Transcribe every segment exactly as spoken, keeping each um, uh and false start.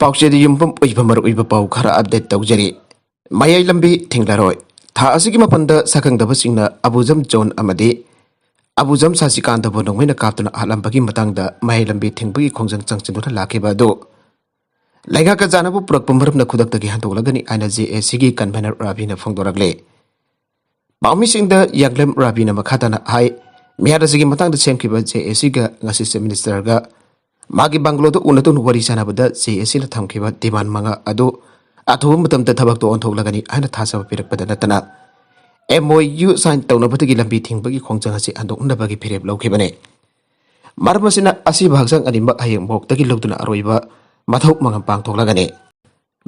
ꯄꯥꯎꯆꯦꯗ ꯌꯨꯝꯐꯝ ꯑꯣꯏꯕ ꯃꯔꯨꯑꯣꯏꯕ ꯄꯥꯎ ꯈꯔ ꯑꯞꯗꯦꯠ ꯇꯧꯖꯔꯤ꯫ ꯃꯌꯥꯏ ꯂꯝꯕꯤ ꯊꯤꯡꯂꯔꯣꯏ꯫ ꯊꯥ ꯑꯁꯤꯒꯤ ꯃꯥꯄꯟꯗ ꯁꯛꯈꯪꯗꯕꯁꯤꯡꯅ ꯑꯕꯨꯖꯝ ꯖꯣꯟ ꯑꯃꯗꯤ ꯑꯕꯨꯖꯝ ꯁꯥꯁꯤꯀꯥꯟꯇꯕꯨ ꯅꯣꯡꯃꯩꯅ ꯀꯥꯞꯇꯨꯅ ꯍꯥꯠꯂꯝꯕꯒꯤ ꯃꯇꯥꯡꯗ ꯃꯌꯥꯏ ꯂꯝꯕꯤ ꯊꯤꯡꯕꯒꯤ ꯈꯣꯡꯖꯪ ꯆꯪꯁꯤꯟꯗꯨꯅ ꯂꯥꯛꯈꯤꯕ ꯑꯗꯨ ꯂꯩꯉꯥꯛꯀ ꯆꯥꯟꯅꯕ ꯄꯨꯔꯛꯄ ꯃꯔꯝꯅ ꯈꯨꯗꯛꯇꯒꯤ ꯍꯟꯗꯣꯛꯂꯒꯅꯤ ꯍꯥꯏꯅ ꯖꯦ ꯑꯦ ꯁꯤꯒꯤ ꯀꯟꯚꯦꯅꯔ ꯔꯥꯕꯤꯅ ꯐꯣꯡꯗꯣꯔꯛꯂꯦ꯫ ꯄꯥꯎꯃꯤꯁꯤꯡꯗ ꯌꯥꯡꯂꯦꯝ ꯔꯥꯕꯤꯅ ꯃꯈꯥ ꯇꯥꯅ ꯍꯥꯏ, ꯃꯤꯍꯥꯠ ꯑꯁꯤꯒꯤ ꯃꯇꯥꯡꯗ ꯁꯦꯝꯈꯤꯕ ꯖꯦ ꯑꯦ ꯁꯤꯒ ꯉꯁꯤ ꯆꯤꯐ ꯃꯤꯅꯤꯁꯇꯔꯒ ꯃꯥꯒꯤ ꯕꯪꯒꯂꯣꯗ ꯎꯅꯗꯨꯅ ꯋꯥꯔꯤ ꯁꯥꯟꯅꯕꯗ ꯖꯦ ꯑꯦ ꯁꯤꯅ ꯊꯝꯈꯤꯕ ꯗꯤꯃꯥꯟ ꯃꯉꯥ ꯑꯗꯨ ꯑꯊꯨꯕ ꯃꯇꯝꯗ ꯊꯕꯛꯇ ꯑꯣꯟꯊꯣꯛꯂꯒꯅꯤ ꯍꯥꯏꯅ ꯊꯥꯖꯕ ꯄꯤꯔꯛꯄꯗ ꯅꯠꯇꯅ ꯑꯦꯝ ꯑꯣ ꯌꯨ ꯁꯥꯏꯟ ꯇꯧꯅꯕꯗꯒꯤ ꯂꯝꯕꯤ ꯊꯤꯡꯕꯒꯤ ꯈꯣꯡꯖꯪ ꯑꯁꯤ ꯍꯟꯗꯣꯛꯅꯕꯒꯤ ꯐꯤꯔꯦꯞ ꯂꯧꯈꯤꯕꯅꯤ꯫ ꯃꯔꯝ ꯑꯁꯤꯅ ꯑꯁꯤꯕ ꯍꯛꯆꯥꯡ ꯑꯅꯤꯃꯛ ꯍꯌꯦꯡ ꯃꯣꯛꯇꯒꯤ ꯂꯧꯗꯨꯅ ꯑꯔꯣꯏꯕ ꯃꯊꯧ ꯃꯉꯝ ꯄꯥꯡꯊꯣꯛꯂꯒꯅꯤ꯫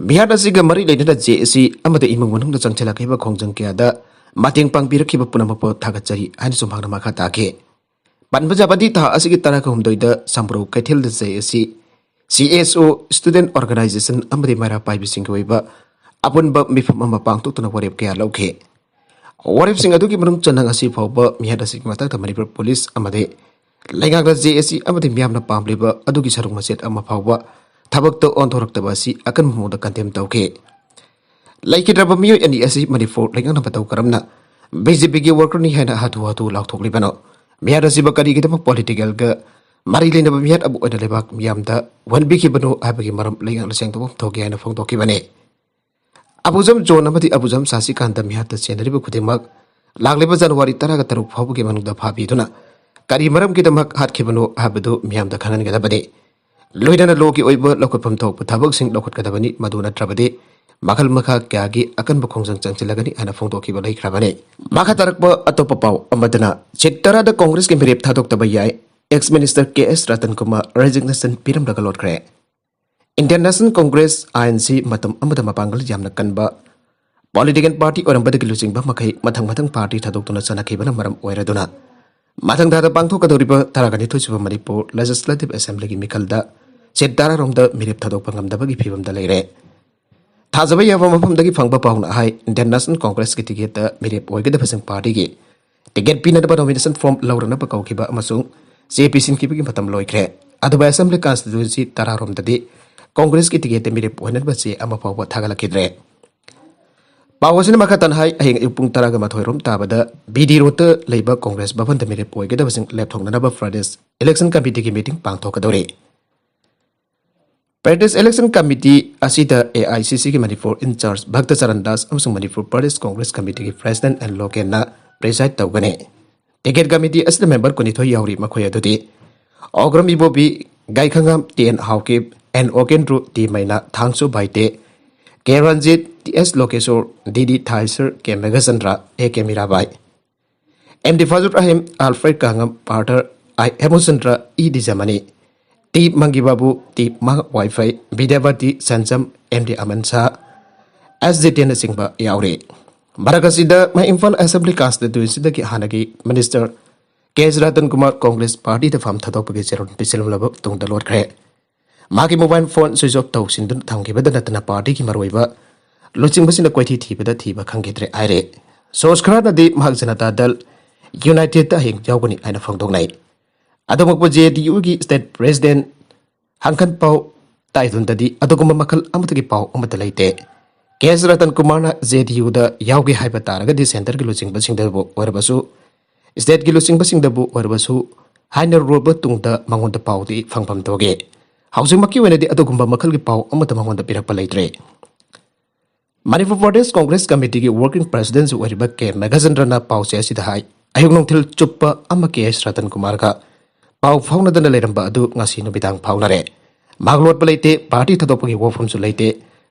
ꯃꯤꯍꯥꯠ ꯑꯁꯤꯒ ꯃꯔꯤ ꯂꯩꯅꯅ ꯖꯦ ꯑꯦ ꯁꯤ ꯑꯃꯗꯤ ꯏꯃꯨꯡ ꯃꯅꯨꯡꯗ ꯆꯪꯁꯤꯜꯂꯛꯈꯤꯕ ꯈꯣꯡꯖꯪ ꯀꯌꯥꯗ ꯃꯇꯦꯡ ꯄꯥꯡꯕꯤꯔꯛꯈꯤꯕ ꯄꯨꯝꯅꯃꯛꯄꯨ ꯊꯥꯒꯠꯆꯔꯤ ꯍꯥꯏꯅꯁꯨ ꯃꯍꯥꯛꯅ ꯃꯈꯥ ꯇꯥꯈꯤ꯫ ꯄꯟꯕ ꯌꯥꯕꯗꯤ ꯊꯥ ꯑꯁꯤꯒꯤ ꯇꯔꯥꯍꯨꯝꯗꯣꯏꯗ ꯁꯝꯕ꯭ꯔꯧ ꯀꯩꯊꯦꯜꯗ ꯖꯦ ꯑꯦ ꯁꯤ, ꯁꯤ ꯑꯦꯁ ꯑꯣ, ꯁ꯭ꯇꯨꯗꯦꯟꯠ ꯑꯣꯔꯒꯅꯥꯏꯖꯦꯁꯟ ꯑꯃꯗꯤ ꯃꯩꯔꯥ ꯄꯥꯏꯕꯤꯁꯤꯡꯒꯤ ꯑꯣꯏꯕ ꯑꯄꯨꯟꯕ ꯃꯤꯐꯝ ꯑꯃ ꯄꯥꯡꯊꯣꯛꯇꯨꯅ ꯋꯥꯔꯦꯞ ꯀꯌꯥ ꯂꯧꯈꯤ꯫ ꯋꯥꯔꯦꯞꯁꯤꯡ ꯑꯗꯨꯒꯤ ꯃꯅꯨꯡ ꯆꯟꯅ ꯉꯁꯤ ꯐꯥꯎꯕ ꯃꯤꯍꯥꯠ ꯑꯁꯤꯒꯤ ꯃꯇꯥꯡꯗ ꯃꯅꯤꯄꯨꯔ ꯄꯨꯂꯤꯁ ꯑꯃꯗꯤ ꯂꯩꯉꯥꯛꯅ ꯖꯦ ꯑꯦ ꯁꯤ ꯑꯃꯗꯤ ꯃꯤꯌꯥꯝꯅ ꯄꯥꯝꯂꯤꯕ ꯑꯗꯨꯒꯤ ꯁꯔꯨꯛ ꯃꯆꯦꯠ ꯑꯃ ꯐꯥꯎꯕ ꯊꯕꯛꯇ ꯑꯣꯟꯊꯣꯔꯛꯇꯕ ꯑꯁꯤ ꯑꯀꯟꯕ ꯃꯑꯣꯡꯗ ꯀꯟꯗꯦꯝ ꯇꯧꯈꯤ꯫ ꯂꯩꯈꯤꯗ꯭ꯔꯕ ꯃꯤꯑꯣꯏ ꯑꯅꯤ ꯑꯁꯤ ꯃꯅꯤꯄꯨꯔ ꯂꯩꯉꯥꯛꯅ ꯃꯇꯧ ꯀꯔꯝꯅ ꯕꯤ ꯖꯦ ꯄꯤꯒꯤ ꯋꯥꯔꯀꯔꯅꯤ ꯍꯥꯏꯅ ꯍꯥꯊꯨ ꯍꯥꯊꯨ ꯂꯥꯎꯊꯣꯛꯂꯤꯕꯅꯣ? ꯃꯤꯍꯥꯠ ꯑꯁꯤꯕꯨ ꯀꯔꯤꯒꯤꯗꯃꯛ ꯄꯣꯂꯤꯇꯤꯀꯦꯜꯒ ꯃꯔꯤ ꯂꯩꯅꯕ ꯃꯤꯍꯥꯠ ꯑꯃ ꯑꯣꯏꯅ ꯂꯩꯕꯥꯛ ꯃꯤꯌꯥꯝꯗ ꯎꯍꯟꯕꯤꯈꯤꯕꯅꯣ ꯍꯥꯏꯕꯒꯤ ꯃꯔꯝ ꯂꯩꯉꯥꯛꯅ ꯁꯦꯡꯗꯣꯛꯐꯝ ꯊꯣꯛꯈꯤ ꯍꯥꯏꯅ ꯐꯣꯡꯗꯣꯛꯈꯤꯕꯅꯤ꯫ ꯑꯕꯨꯖꯝ ꯖꯣꯟ ꯑꯃꯗꯤ ꯑꯕꯨꯖꯝ ꯁꯥꯁꯤꯀꯥꯟꯇ ꯃꯤꯍꯥꯠꯇ ꯆꯦꯟꯅꯔꯤꯕ ꯈꯨꯗꯤꯡꯃꯛ ꯂꯥꯛꯂꯤꯕ ꯖꯅꯋꯥꯔꯤ ꯇꯔꯥꯒ ꯇꯔꯨꯛ ꯐꯥꯎꯕꯒꯤ ꯃꯅꯨꯡꯗ ꯐꯥꯕꯤꯗꯨꯅ ꯀꯔꯤ ꯃꯔꯝꯒꯤꯗꯃꯛ ꯍꯥꯠꯈꯤꯕꯅꯣ ꯍꯥꯏꯕꯗꯨ ꯃꯤꯌꯥꯝꯗ ꯈꯪꯍꯟꯒꯗꯕꯅꯤ꯫ ꯂꯣꯏꯅꯅ ꯂꯣꯒꯤ ꯑꯣꯏꯕ ꯂꯧꯈꯠꯐꯝ ꯊꯣꯛꯄ ꯊꯕꯛꯁꯤꯡ ꯂꯧꯈꯠꯀꯗꯕꯅꯤ, ꯃꯗꯨ ꯅꯠꯇ꯭ꯔꯕꯗꯤ ꯃꯈꯜ ꯃꯈꯥ ꯀꯌꯥꯒꯤ ꯑꯀꯟꯕ ꯈꯣꯡꯖꯪ ꯆꯪꯁꯤꯜꯂꯒꯅꯤ ꯍꯥꯏꯅ ꯐꯣꯡꯗꯣꯛꯈꯤꯕ ꯂꯩꯈ꯭ꯔꯕꯅꯤ꯫ ꯃꯈꯥ ꯇꯥꯔꯛꯄ ꯑꯇꯣꯞꯄ ꯄꯥꯎ ꯑꯃꯗꯅ, ꯁꯤꯠ ꯇꯔꯥꯗ ꯀꯣꯡꯒ꯭ꯔꯦꯁꯀꯤ ꯃꯤꯔꯦꯞ ꯊꯥꯗꯣꯛꯇꯕ ꯌꯥꯏ, ꯑꯦꯛꯁ ꯃꯤꯅꯤꯁꯇꯔ ꯀꯦ ꯑꯦꯁ ꯔꯇꯟ ꯀꯨꯃꯥꯔ ꯔꯦꯖꯤꯒꯅꯦꯁꯟ ꯄꯤꯔꯝꯂꯒ ꯂꯣꯠꯈ꯭ꯔꯦ꯫ ꯏꯟꯗꯤꯌꯟ ꯅꯦꯁꯅꯦꯜ ꯀꯣꯡꯒ꯭ꯔꯦꯁ, ꯑꯥꯏ ꯑꯦꯟ ꯁꯤ, ꯃꯇꯝ ꯑꯃꯗ ꯃꯄꯥꯡꯒꯜ ꯌꯥꯝꯅ ꯀꯟꯕ ꯄꯣꯂꯤꯇꯤꯀꯦꯜ ꯄꯥꯔꯇꯤ ꯑꯣꯏꯔꯝꯕꯗꯒꯤ ꯂꯨꯆꯤꯡꯕ ꯃꯈꯩ ꯃꯊꯪ ꯃꯊꯪ ꯄꯥꯔꯇꯤ ꯊꯥꯗꯣꯛꯇꯨꯅ ꯆꯠꯅꯈꯤꯕꯅ ꯃꯔꯝ ꯑꯣꯏꯔꯗꯨꯅ, ꯃꯊꯪ ꯊꯥꯗ ꯄꯥꯡꯊꯣꯛꯀꯗꯧꯔꯤꯕ ꯇꯔꯥꯒ ꯅꯤꯊꯣꯏ ꯁꯨꯕ ꯃꯅꯤꯄꯨꯔ ꯂꯦꯖꯤꯁꯂꯦꯇꯤꯚ ꯑꯦꯁꯦꯝꯕ꯭ꯂꯤꯒꯤ ꯃꯤꯈꯜꯗ ꯁꯤꯠ ꯇꯔꯥꯔꯣꯝꯗ ꯃꯤꯔꯦꯞ ꯊꯥꯗꯣꯛꯄ ꯉꯝꯗꯕꯒꯤ ꯐꯤꯕꯝꯗ ꯂꯩꯔꯦ꯫ ꯊꯥꯖꯕ ꯌꯥꯕ ꯃꯐꯝꯗꯒꯤ ꯐꯪꯕ ꯄꯥꯎꯅ ꯍꯥꯏ, ꯏꯟꯗꯤꯌꯟ ꯅꯦꯁꯅꯦꯜ ꯀꯣꯡꯒ꯭ꯔꯦꯁꯀꯤ ꯇꯤꯀꯦꯠꯇ ꯃꯤꯔꯦꯞ ꯑꯣꯏꯒꯗꯕꯁꯤꯡ ꯄꯥꯔꯇꯤꯒꯤ ꯇꯤꯀꯦꯠ ꯄꯤꯅꯅꯕ ꯅꯣꯃꯤꯅꯦꯁꯟ ꯐꯣꯔꯝ ꯂꯧꯔꯅꯕ ꯀꯧꯈꯤꯕ ꯑꯃꯁꯨꯡ ꯆꯦ ꯄꯤꯁꯤꯟꯈꯤꯕꯒꯤ ꯃꯇꯝ ꯂꯣꯏꯈ꯭ꯔꯦ꯫ ꯑꯗꯨꯕꯨ ꯑꯦꯁꯦꯝꯕ꯭ꯂꯤ ꯀꯟꯁꯇꯤꯇ꯭ꯌꯨꯟꯁꯤ ꯇꯔꯥꯔꯣꯝꯗꯗꯤ ꯀꯣꯡꯒ꯭ꯔꯦꯁꯀꯤ ꯇꯤꯀꯦꯠꯇ ꯃꯤꯔꯦꯞ ꯑꯣꯏꯅꯕꯁꯦ ꯑꯃ ꯐꯥꯎꯕ ꯊꯥꯒꯠꯂꯛꯈꯤꯗ꯭ꯔꯦ꯫ ꯄꯥꯎ ꯑꯁꯤꯅ ꯃꯈꯥ ꯇꯥꯅ ꯍꯥꯏ, ꯍꯌꯦꯡ ꯑꯌꯨꯛ ꯄꯨꯡ ꯇꯔꯥꯒ ꯃꯥꯊꯣꯏ ꯔꯣꯝ ꯇꯥꯕꯗ ꯕꯤ ꯗꯤ ꯔꯣꯗꯇ ꯂꯩꯕ ꯀꯣꯡꯒ꯭ꯔꯦꯁ ꯚꯕꯟꯗ ꯃꯤꯔꯦꯞ ꯑꯣꯏꯒꯗꯕꯁꯤꯡ ꯂꯦꯞꯊꯣꯛꯅꯅꯕ ꯄ꯭ꯔꯗꯦꯁ ꯏꯂꯦꯛꯁꯟ ꯀꯃꯤꯇꯤꯒꯤ ꯃꯤꯇꯤꯡ ꯄꯥꯡꯊꯣꯛꯀꯗꯧꯔꯤ꯫ ꯄ꯭ꯔꯗꯦꯁ ꯏꯂꯦꯛꯁꯟ ꯀꯃꯤꯇꯤ ꯑꯁꯤꯗ ꯑꯦ ꯑꯥꯏ ꯁꯤ ꯁꯤꯒꯤ ꯃꯅꯤꯄꯨꯔ ꯏꯟꯆꯥꯔꯖ ꯚꯛꯇ ꯆꯔꯟ ꯗꯥꯁ ꯑꯃꯁꯨꯡ ꯃꯅꯤꯄꯨꯔ ꯄ꯭ꯔꯗꯦꯁ ꯀꯣꯡꯒ꯭ꯔꯦꯁ ꯀꯃꯤꯇꯤꯒꯤ ꯄ꯭ꯔꯦꯁꯤꯗꯦꯟꯠ ꯑꯦꯟ ꯂꯣꯀꯦꯟꯅ ꯄ꯭ꯔꯤꯖꯥꯏꯗ ꯇꯧꯒꯅꯤ꯫ ꯇꯤꯀꯦꯠ ꯀꯃꯤꯇꯤ ꯑꯁꯤꯗ ꯃꯦꯝꯕꯔ ꯀꯨꯟꯅꯤꯊꯣꯏ ꯌꯥꯎꯔꯤ꯫ ꯃꯈꯣꯏ ꯑꯗꯨꯗꯤ Okram Ibobi, Gaikhangam T N Haokip, N Okendro, T Meina, Thangsu Baite, K Ranjit, T S Lokeshor, D D Thaisii, K Meghachandra, A K Mirabai, M D ꯐꯖꯨꯔ Rahim, Alfred ꯀꯥꯡꯉꯝ, ꯄꯥꯔꯊꯔ I ꯍꯦꯃꯆꯟꯗ꯭ꯔ, E ꯗꯤꯖꯃꯅꯤ, T ꯃꯪꯒꯤꯕꯥꯕꯨ, T ꯃꯍꯥꯛ ꯋꯥꯏꯐꯩ, ꯕꯤꯗ꯭ꯌꯥꯄꯇꯤ ꯁꯟꯖꯝ, ꯑꯦꯝ ꯗꯤ ꯑꯃꯟ ꯁꯥꯍ, ꯑꯦꯁ ꯖꯤꯇꯦꯟꯅꯆꯤꯡꯕ ꯌꯥꯎꯔꯤ꯫ ꯃꯔꯛ ꯑꯁꯤꯗ ꯃꯍꯥꯛ ꯏꯝꯐꯥꯜ ꯑꯦꯁꯦꯝꯕ꯭ꯂꯤ ꯀꯟꯁꯇꯤꯇ꯭ꯋꯦꯟꯁꯤꯗꯒꯤ ꯍꯥꯟꯅꯒꯤ ꯃꯤꯅꯤꯁꯇꯔ ꯀꯦ ꯑꯦꯁ ꯔꯇꯟ ꯀꯨꯃꯥꯔ ꯀꯣꯡꯒ꯭ꯔꯦꯁ ꯄꯥꯔꯇꯤꯗ ꯐꯝ ꯊꯥꯗꯣꯛꯄꯒꯤ ꯆꯦꯔꯣꯜ ꯄꯤꯁꯤꯜꯂꯝꯂꯕ ꯇꯨꯡꯗ ꯂꯣꯠꯈ꯭ꯔꯦ꯫ ꯃꯍꯥꯛꯀꯤ ꯃꯣꯕꯥꯏꯜ ꯐꯣꯟ ꯁ꯭ꯋꯤꯆ ꯑꯣꯐ ꯇꯧꯁꯤꯟꯗꯨꯅ ꯊꯝꯈꯤꯕꯗ ꯅꯠꯇꯅ ꯄꯥꯔꯇꯤꯒꯤ ꯃꯔꯨꯑꯣꯏꯕ ꯂꯨꯆꯤꯡꯕꯁꯤꯡꯅ ꯀꯣꯏꯊꯤ ꯊꯤꯕꯗ ꯊꯤꯕ ꯈꯪꯈꯤꯗ꯭ꯔꯦ ꯍꯥꯏꯔꯦ꯫ ꯁꯣꯔꯁ ꯈꯔꯅꯗꯤ ꯃꯍꯥꯛ ꯖꯅꯇꯥ ꯗꯜ ꯌꯨꯅꯥꯏꯇꯦꯗꯇ ꯍꯌꯦꯡ ꯌꯥꯎꯒꯅꯤ ꯍꯥꯏꯅ ꯐꯣꯡꯗꯣꯛꯅꯩ꯫ ꯑꯗꯨꯃꯛꯄꯨ ꯖꯦ ꯗꯤ ꯌꯨꯒꯤ ꯁ꯭ꯇꯦꯠ ꯄ꯭ꯔꯦꯁꯤꯗꯦꯟꯠ ꯍꯪꯈꯟꯄꯥꯎ ꯇꯥꯏꯗꯨꯟꯗꯗꯤ ꯑꯗꯨꯒꯨꯝꯕ ꯃꯈꯜ ꯑꯃꯠꯇꯒꯤ ꯄꯥꯎ ꯑꯃꯠꯇ ꯂꯩꯇꯦ꯫ ꯀꯦ ꯑꯦꯁ ꯔꯇꯟ ꯀꯨꯃꯥꯔꯅ ꯖꯦ ꯗꯤ ꯌꯨꯗ ꯌꯥꯎꯒꯦ ꯍꯥꯏꯕ ꯇꯥꯔꯒꯗꯤ ꯁꯦꯟꯇꯔꯒꯤ ꯂꯨꯆꯤꯡꯕꯁꯤꯡꯗꯕꯨ ꯑꯣꯏꯔꯕꯁꯨ, ꯁ꯭ꯇꯦꯠꯀꯤ ꯂꯨꯆꯤꯡꯕꯁꯤꯡꯗꯕꯨ ꯑꯣꯏꯔꯕꯁꯨ ꯍꯥꯏꯅꯔꯨꯔꯕ ꯇꯨꯡꯗ ꯃꯉꯣꯟꯗ ꯄꯥꯎꯗꯤ ꯐꯪꯐꯝ ꯊꯣꯛꯏ꯫ ꯍꯧꯖꯤꯛꯃꯛꯀꯤ ꯑꯣꯏꯅꯗꯤ ꯑꯗꯨꯒꯨꯝꯕ ꯃꯈꯜꯒꯤ ꯄꯥꯎ ꯑꯃꯠꯇ ꯃꯉꯣꯟꯗ ꯄꯤꯔꯛꯄ ꯂꯩꯇ꯭ꯔꯦ꯫ ꯃꯅꯤꯄꯨꯔ ꯄ꯭ꯔꯗꯦꯁ ꯀꯣꯡꯒ꯭ꯔꯦꯁ ꯀꯃꯤꯇꯤꯒꯤ ꯋꯥꯔꯀꯤꯡ ꯄ꯭ꯔꯦꯁꯤꯗꯦꯟꯠꯁꯨ ꯑꯣꯏꯔꯤꯕ ꯀꯦ ꯃꯦꯘꯆꯟꯗ꯭ꯔꯅ ꯄꯥꯎꯆꯦ ꯑꯁꯤꯗ ꯍꯥꯏ, ꯑꯌꯨꯛ ꯅꯨꯡꯊꯤꯜ ꯆꯨꯞꯄ ꯑꯃ ꯀꯦ ꯑꯦꯁ ꯔꯇꯟ ꯀꯨꯃꯥꯔꯒ ꯄꯥꯎ ꯐꯥꯎꯅꯗꯅ ꯂꯩꯔꯝꯕ ꯑꯗꯨ ꯉꯁꯤ ꯅꯨꯃꯤꯗꯥꯡ ꯐꯥꯎꯅꯔꯦ꯫ ꯃꯍꯥꯛ ꯂꯣꯠꯄ ꯂꯩꯇꯦ, ꯄꯥꯔꯇꯤ ꯊꯥꯗꯣꯛꯄꯒꯤ ꯋꯥꯐꯝꯁꯨ ꯂꯩꯇꯦ꯫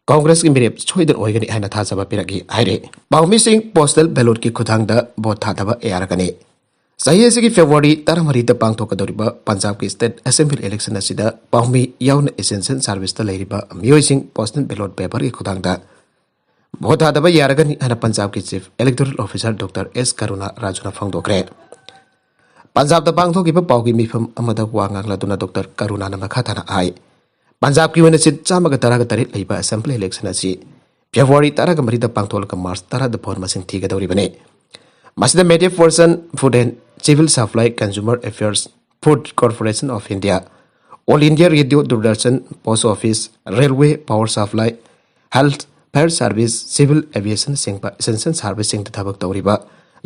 ꯀꯣꯡꯒ꯭ꯔꯦꯁꯀꯤ ꯃꯤꯔꯦꯞ ꯁꯣꯏꯗꯅ ꯑꯣꯏꯒꯅꯤ ꯍꯥꯏꯅ ꯊꯥꯖꯕ ꯄꯤꯔꯛꯏ ꯍꯥꯏꯔꯦ꯫ ꯄꯥꯎꯃꯤꯁꯤꯡ ꯄꯣꯁꯇꯦꯜ ꯕꯦꯂꯣꯠꯀꯤ ꯈꯨꯠꯊꯥꯡꯗ ꯚꯣꯠ ꯊꯥꯗꯕ ꯌꯥꯔꯒꯅꯤ꯫ ꯆꯍꯤ ꯑꯁꯤꯒꯤ ꯐꯦꯕ꯭ꯔꯨꯋꯥꯔꯤ ꯇꯔꯥꯃꯔꯤꯗ ꯄꯥꯡꯊꯣꯛꯀꯗꯧꯔꯤꯕ ꯄꯟꯖꯥꯕꯀꯤ ꯁ꯭ꯇꯦꯠ ꯑꯦꯁꯦꯝꯕ꯭ꯂꯤ ꯏꯂꯦꯛꯁꯟ ꯑꯁꯤꯗ ꯄꯥꯎꯃꯤ ꯌꯥꯎꯅ ꯑꯦꯁꯦꯟꯁꯤꯌꯦꯜ ꯁꯥꯔꯚꯤꯁꯇ ꯂꯩꯔꯤꯕ ꯃꯤꯑꯣꯏꯁꯤꯡ ꯄꯣꯁꯇꯦꯜ ꯕꯦꯂꯣꯠ ꯄꯦꯄꯔꯒꯤ ꯈꯨꯠꯊꯥꯡꯗ ꯚꯣꯠ ꯊꯥꯗꯕ ꯌꯥꯔꯒꯅꯤ ꯍꯥꯏꯅ ꯄꯟꯖꯥꯕꯀꯤ ꯆꯤꯐ ꯏꯂꯦꯛꯇꯣꯔꯦꯜ ꯑꯣꯐꯤꯁꯥꯔ ꯗꯣꯛꯇꯔ ꯑꯦꯁ ꯀꯔꯨꯅꯥ ꯔꯥꯖꯨꯅ ꯐꯣꯡꯗꯣꯛꯈ꯭ꯔꯦ꯫ ꯄꯟꯖꯥꯕꯇ ꯄꯥꯡꯊꯣꯛꯈꯤꯕ ꯄꯥꯎꯒꯤ ꯃꯤꯐꯝ ꯑꯃꯗ ꯋꯥ ꯉꯥꯡꯂꯗꯨꯅ ꯗꯣꯛꯇꯔ ꯀꯔꯨꯅꯥꯅ ꯃꯈꯥ ꯇꯥꯅ ꯍꯥꯏ, ꯄꯟꯖꯥꯕꯀꯤ ꯑꯣꯏꯅ ꯁꯤꯠ ꯆꯥꯝꯃꯒ ꯇꯔꯥꯒ ꯇꯔꯦꯠ ꯂꯩꯕ ꯑꯦꯁꯦꯝꯕ꯭ꯂꯤ ꯏꯂꯦꯛꯁꯟ ꯑꯁꯤ ꯐꯦꯕ꯭ꯔꯨꯋꯥꯔꯤ ꯇꯔꯥꯒ ꯃꯔꯤꯗ ꯄꯥꯡꯊꯣꯛꯂꯒ ꯃꯥꯔꯆ ꯇꯔꯥꯗ ꯚꯣꯠ ꯃꯁꯤꯡ ꯊꯤꯒꯗꯧꯔꯤꯕꯅꯤ꯫ ꯃꯁꯤꯗ media person, food and civil supply, consumer affairs, food corporation of India, All India Radio, Doordarshan, Post Office, Railway, Power Supply, Health, Fire Service, Civil Aviation ꯅꯆꯤꯡꯕ essential service ꯁꯤꯡꯗ ꯊꯕꯛ ꯇꯧꯔꯤꯕ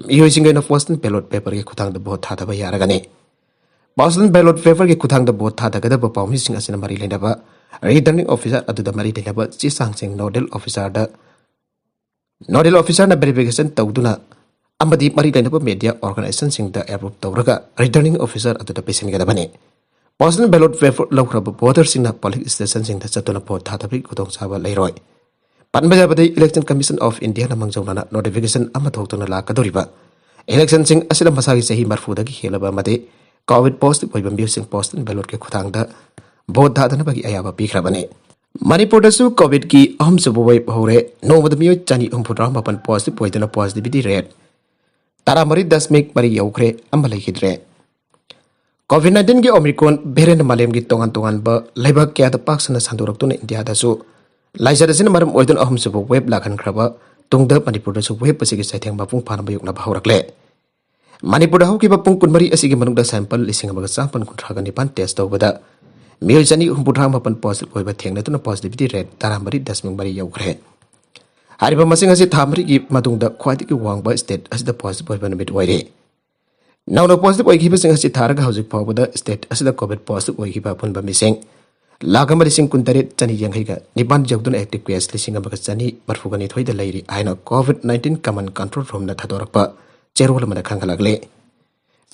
ꯃꯤꯑꯣꯏꯁꯤꯡꯒꯤ ꯑꯣꯏꯅ postal ballot paper ꯒꯤ ꯈꯨꯠꯊꯥꯡꯗ vote ꯊꯥꯗꯕ ꯌꯥꯔꯒꯅꯤ꯫ Postal ballot paper ꯒꯤ ꯈꯨꯠꯊꯥꯡꯗ vote ꯊꯥꯗꯒꯗꯕ ꯄꯥꯎꯃꯤꯁꯤꯡ ꯑꯁꯤꯅ ꯃꯔꯤ ꯂꯩꯅꯕ returning officer ꯑꯗꯨꯗ ꯃꯔꯤ ꯂꯩꯅꯕ ꯆꯦ ꯆꯥꯡꯁꯤꯡ nodal officer ꯗ, nodal officer ꯅ verification ꯇꯧꯗꯨꯅ ꯑꯃꯗꯤ ꯃꯔꯤ ꯂꯩꯅꯕ media organization ꯁꯤꯡꯗ approve ꯇꯧꯔꯒ returning officer ꯑꯗꯨꯗ ꯄꯤꯁꯤꯟꯒꯗꯕꯅꯤ꯫ Postal ballot paper ꯂꯧꯈ꯭ꯔꯕ voter ꯁꯤꯡꯅ polling station ꯁꯤꯡꯗ ꯆꯠꯇꯨꯅ vote ꯊꯥꯗꯕꯒꯤ ꯈꯨꯗꯣꯡꯆꯥꯕ ꯂꯩꯔꯣꯏ꯫ ꯄꯟꯕ ꯌꯥꯕꯗꯤ, Election Commission of India ꯅ ꯃꯥꯡꯖꯧꯅꯅ notification ꯑꯃ ꯊꯣꯛꯇꯨꯅ ꯂꯥꯛꯀꯗꯧꯔꯤꯕ election ꯁꯤꯡ ꯑꯁꯤꯗ ꯃꯁꯥꯒꯤ ꯆꯍꯤ ꯃꯔꯤꯐꯨꯗꯒꯤ ꯍꯦꯜꯂꯕ ꯑꯃꯗꯤ COVID positive ꯑꯣꯏꯕ ꯃꯤꯑꯣꯏꯁꯤꯡ postal ballot ꯀꯤ ꯈꯨꯠꯊꯥꯡꯗ vote ꯊꯥꯗꯅꯕꯒꯤ ꯑꯌꯥꯕ ꯄꯤꯈ꯭ꯔꯕꯅꯤ꯫ ꯃꯅꯤꯄꯨꯔꯗꯁꯨ COVID ꯀꯤ ꯑꯍꯨꯝꯁꯨꯕ wave ꯍꯧꯔꯦ꯫ ꯅꯣꯡꯃꯗ ꯃꯤꯑꯣꯏ ꯆꯅꯤ ꯍꯨꯝꯐꯨꯇꯔꯥ ꯃꯥꯄꯟ positive ꯑꯣꯏꯗꯨꯅ positivity rate ꯇꯔꯥꯃꯔꯤ ꯗꯁꯃꯤꯛ ꯃꯔꯤ ꯌꯧꯈ꯭ꯔꯦ, ꯑꯃ ꯂꯩꯈꯤꯗ꯭ꯔꯦ꯫ COVID nineteen ꯒꯤ Omicron variant ꯃꯥꯂꯦꯝꯒꯤ ꯇꯣꯉꯥꯟ ꯇꯣꯉꯥꯟꯕ ꯂꯩꯕꯥꯛ ꯀꯌꯥꯗ ꯄꯥꯛ ꯁꯟꯅ ꯁꯟꯗꯣꯔꯛꯇꯨꯅ ꯏꯟꯗꯤꯌꯥꯗꯁꯨ ꯂꯥꯏꯆꯠ ꯑꯁꯤꯅ ꯃꯔꯝ ꯑꯣꯏꯗꯨꯅ ꯑꯍꯨꯝꯁꯨꯕ wave ꯂꯥꯛꯍꯟꯈ꯭ꯔꯕ ꯇꯨꯡꯗ ꯃꯅꯤꯄꯨꯔꯗꯁꯨ wave ꯑꯁꯤꯒꯤ ꯆꯩꯊꯦꯡ ꯃꯄꯨꯡ ꯐꯥꯅ ꯃꯥꯌꯣꯛꯅꯕ ꯍꯧꯔꯛꯂꯦ꯫ ꯃꯅꯤꯄꯨꯔꯗ ꯍꯧꯈꯤꯕ ꯄꯨꯡ ꯀꯨꯟꯃꯔꯤ ꯑꯁꯤꯒꯤ ꯃꯅꯨꯡꯗ sample ꯂꯤꯁꯤꯡ ꯑꯃꯒ ꯆꯥꯃꯥꯄꯟ ꯀꯨꯟꯊ꯭ꯔꯥꯒ ꯅꯤꯄꯥꯟ test ꯇꯧꯕꯗ ꯃꯤꯑꯣꯏ ꯆꯅꯤ ꯍꯨꯝꯐꯨꯇꯔꯥ ꯃꯥꯄꯟ positive ꯑꯣꯏꯕ ꯊꯦꯡꯅꯗꯨꯅ positivity rate ꯇꯔꯥꯃꯔꯤ ꯗꯁꯃꯤꯛ ꯃꯔꯤ ꯌꯧꯈ꯭ꯔꯦ꯫ ꯍꯥꯏꯔꯤꯕ ꯃꯁꯤꯡ ꯑꯁꯤ ꯊꯥ ꯃꯔꯤꯒꯤ ꯃꯇꯨꯡꯗ ꯈ꯭ꯋꯥꯏꯗꯒꯤ ꯋꯥꯡꯕ state ꯑꯁꯤꯗ positive ꯑꯣꯏꯕ ꯅꯨꯃꯤꯠ ꯑꯣꯏꯔꯤ꯫ ꯅꯧꯅ positive ꯑꯣꯏꯈꯤꯕꯁꯤꯡ ꯑꯁꯤ ꯊꯥꯔꯒ ꯍꯧꯖꯤꯛ ꯐꯥꯎꯕꯗ state ꯑꯁꯤꯗ COVID positive ꯑꯣꯏꯈꯤꯕ ꯑꯄꯨꯟꯕ ꯃꯤꯁꯤꯡ ꯂꯥꯈ ꯑꯃ ꯂꯤꯁꯤꯡ ꯀꯨꯟꯇꯔꯦꯠ ꯆꯅꯤ ꯌꯥꯡꯈꯩꯒ ꯅꯤꯄꯥꯟ ꯌꯧꯗꯨꯅ active case ꯂꯤꯁꯤꯡ ꯑꯃꯒ ꯆꯅꯤ ꯃꯔꯤꯐꯨꯒ ꯅꯤꯊꯣꯏꯗ ꯂꯩꯔꯤ ꯍꯥꯏꯅ COVID nineteen Command Control Room ꯅ ꯊꯥꯗꯣꯔꯛꯄ ꯆꯦꯔꯣꯜ ꯑꯃꯅ ꯈꯪꯍꯜꯂꯛꯂꯤ꯫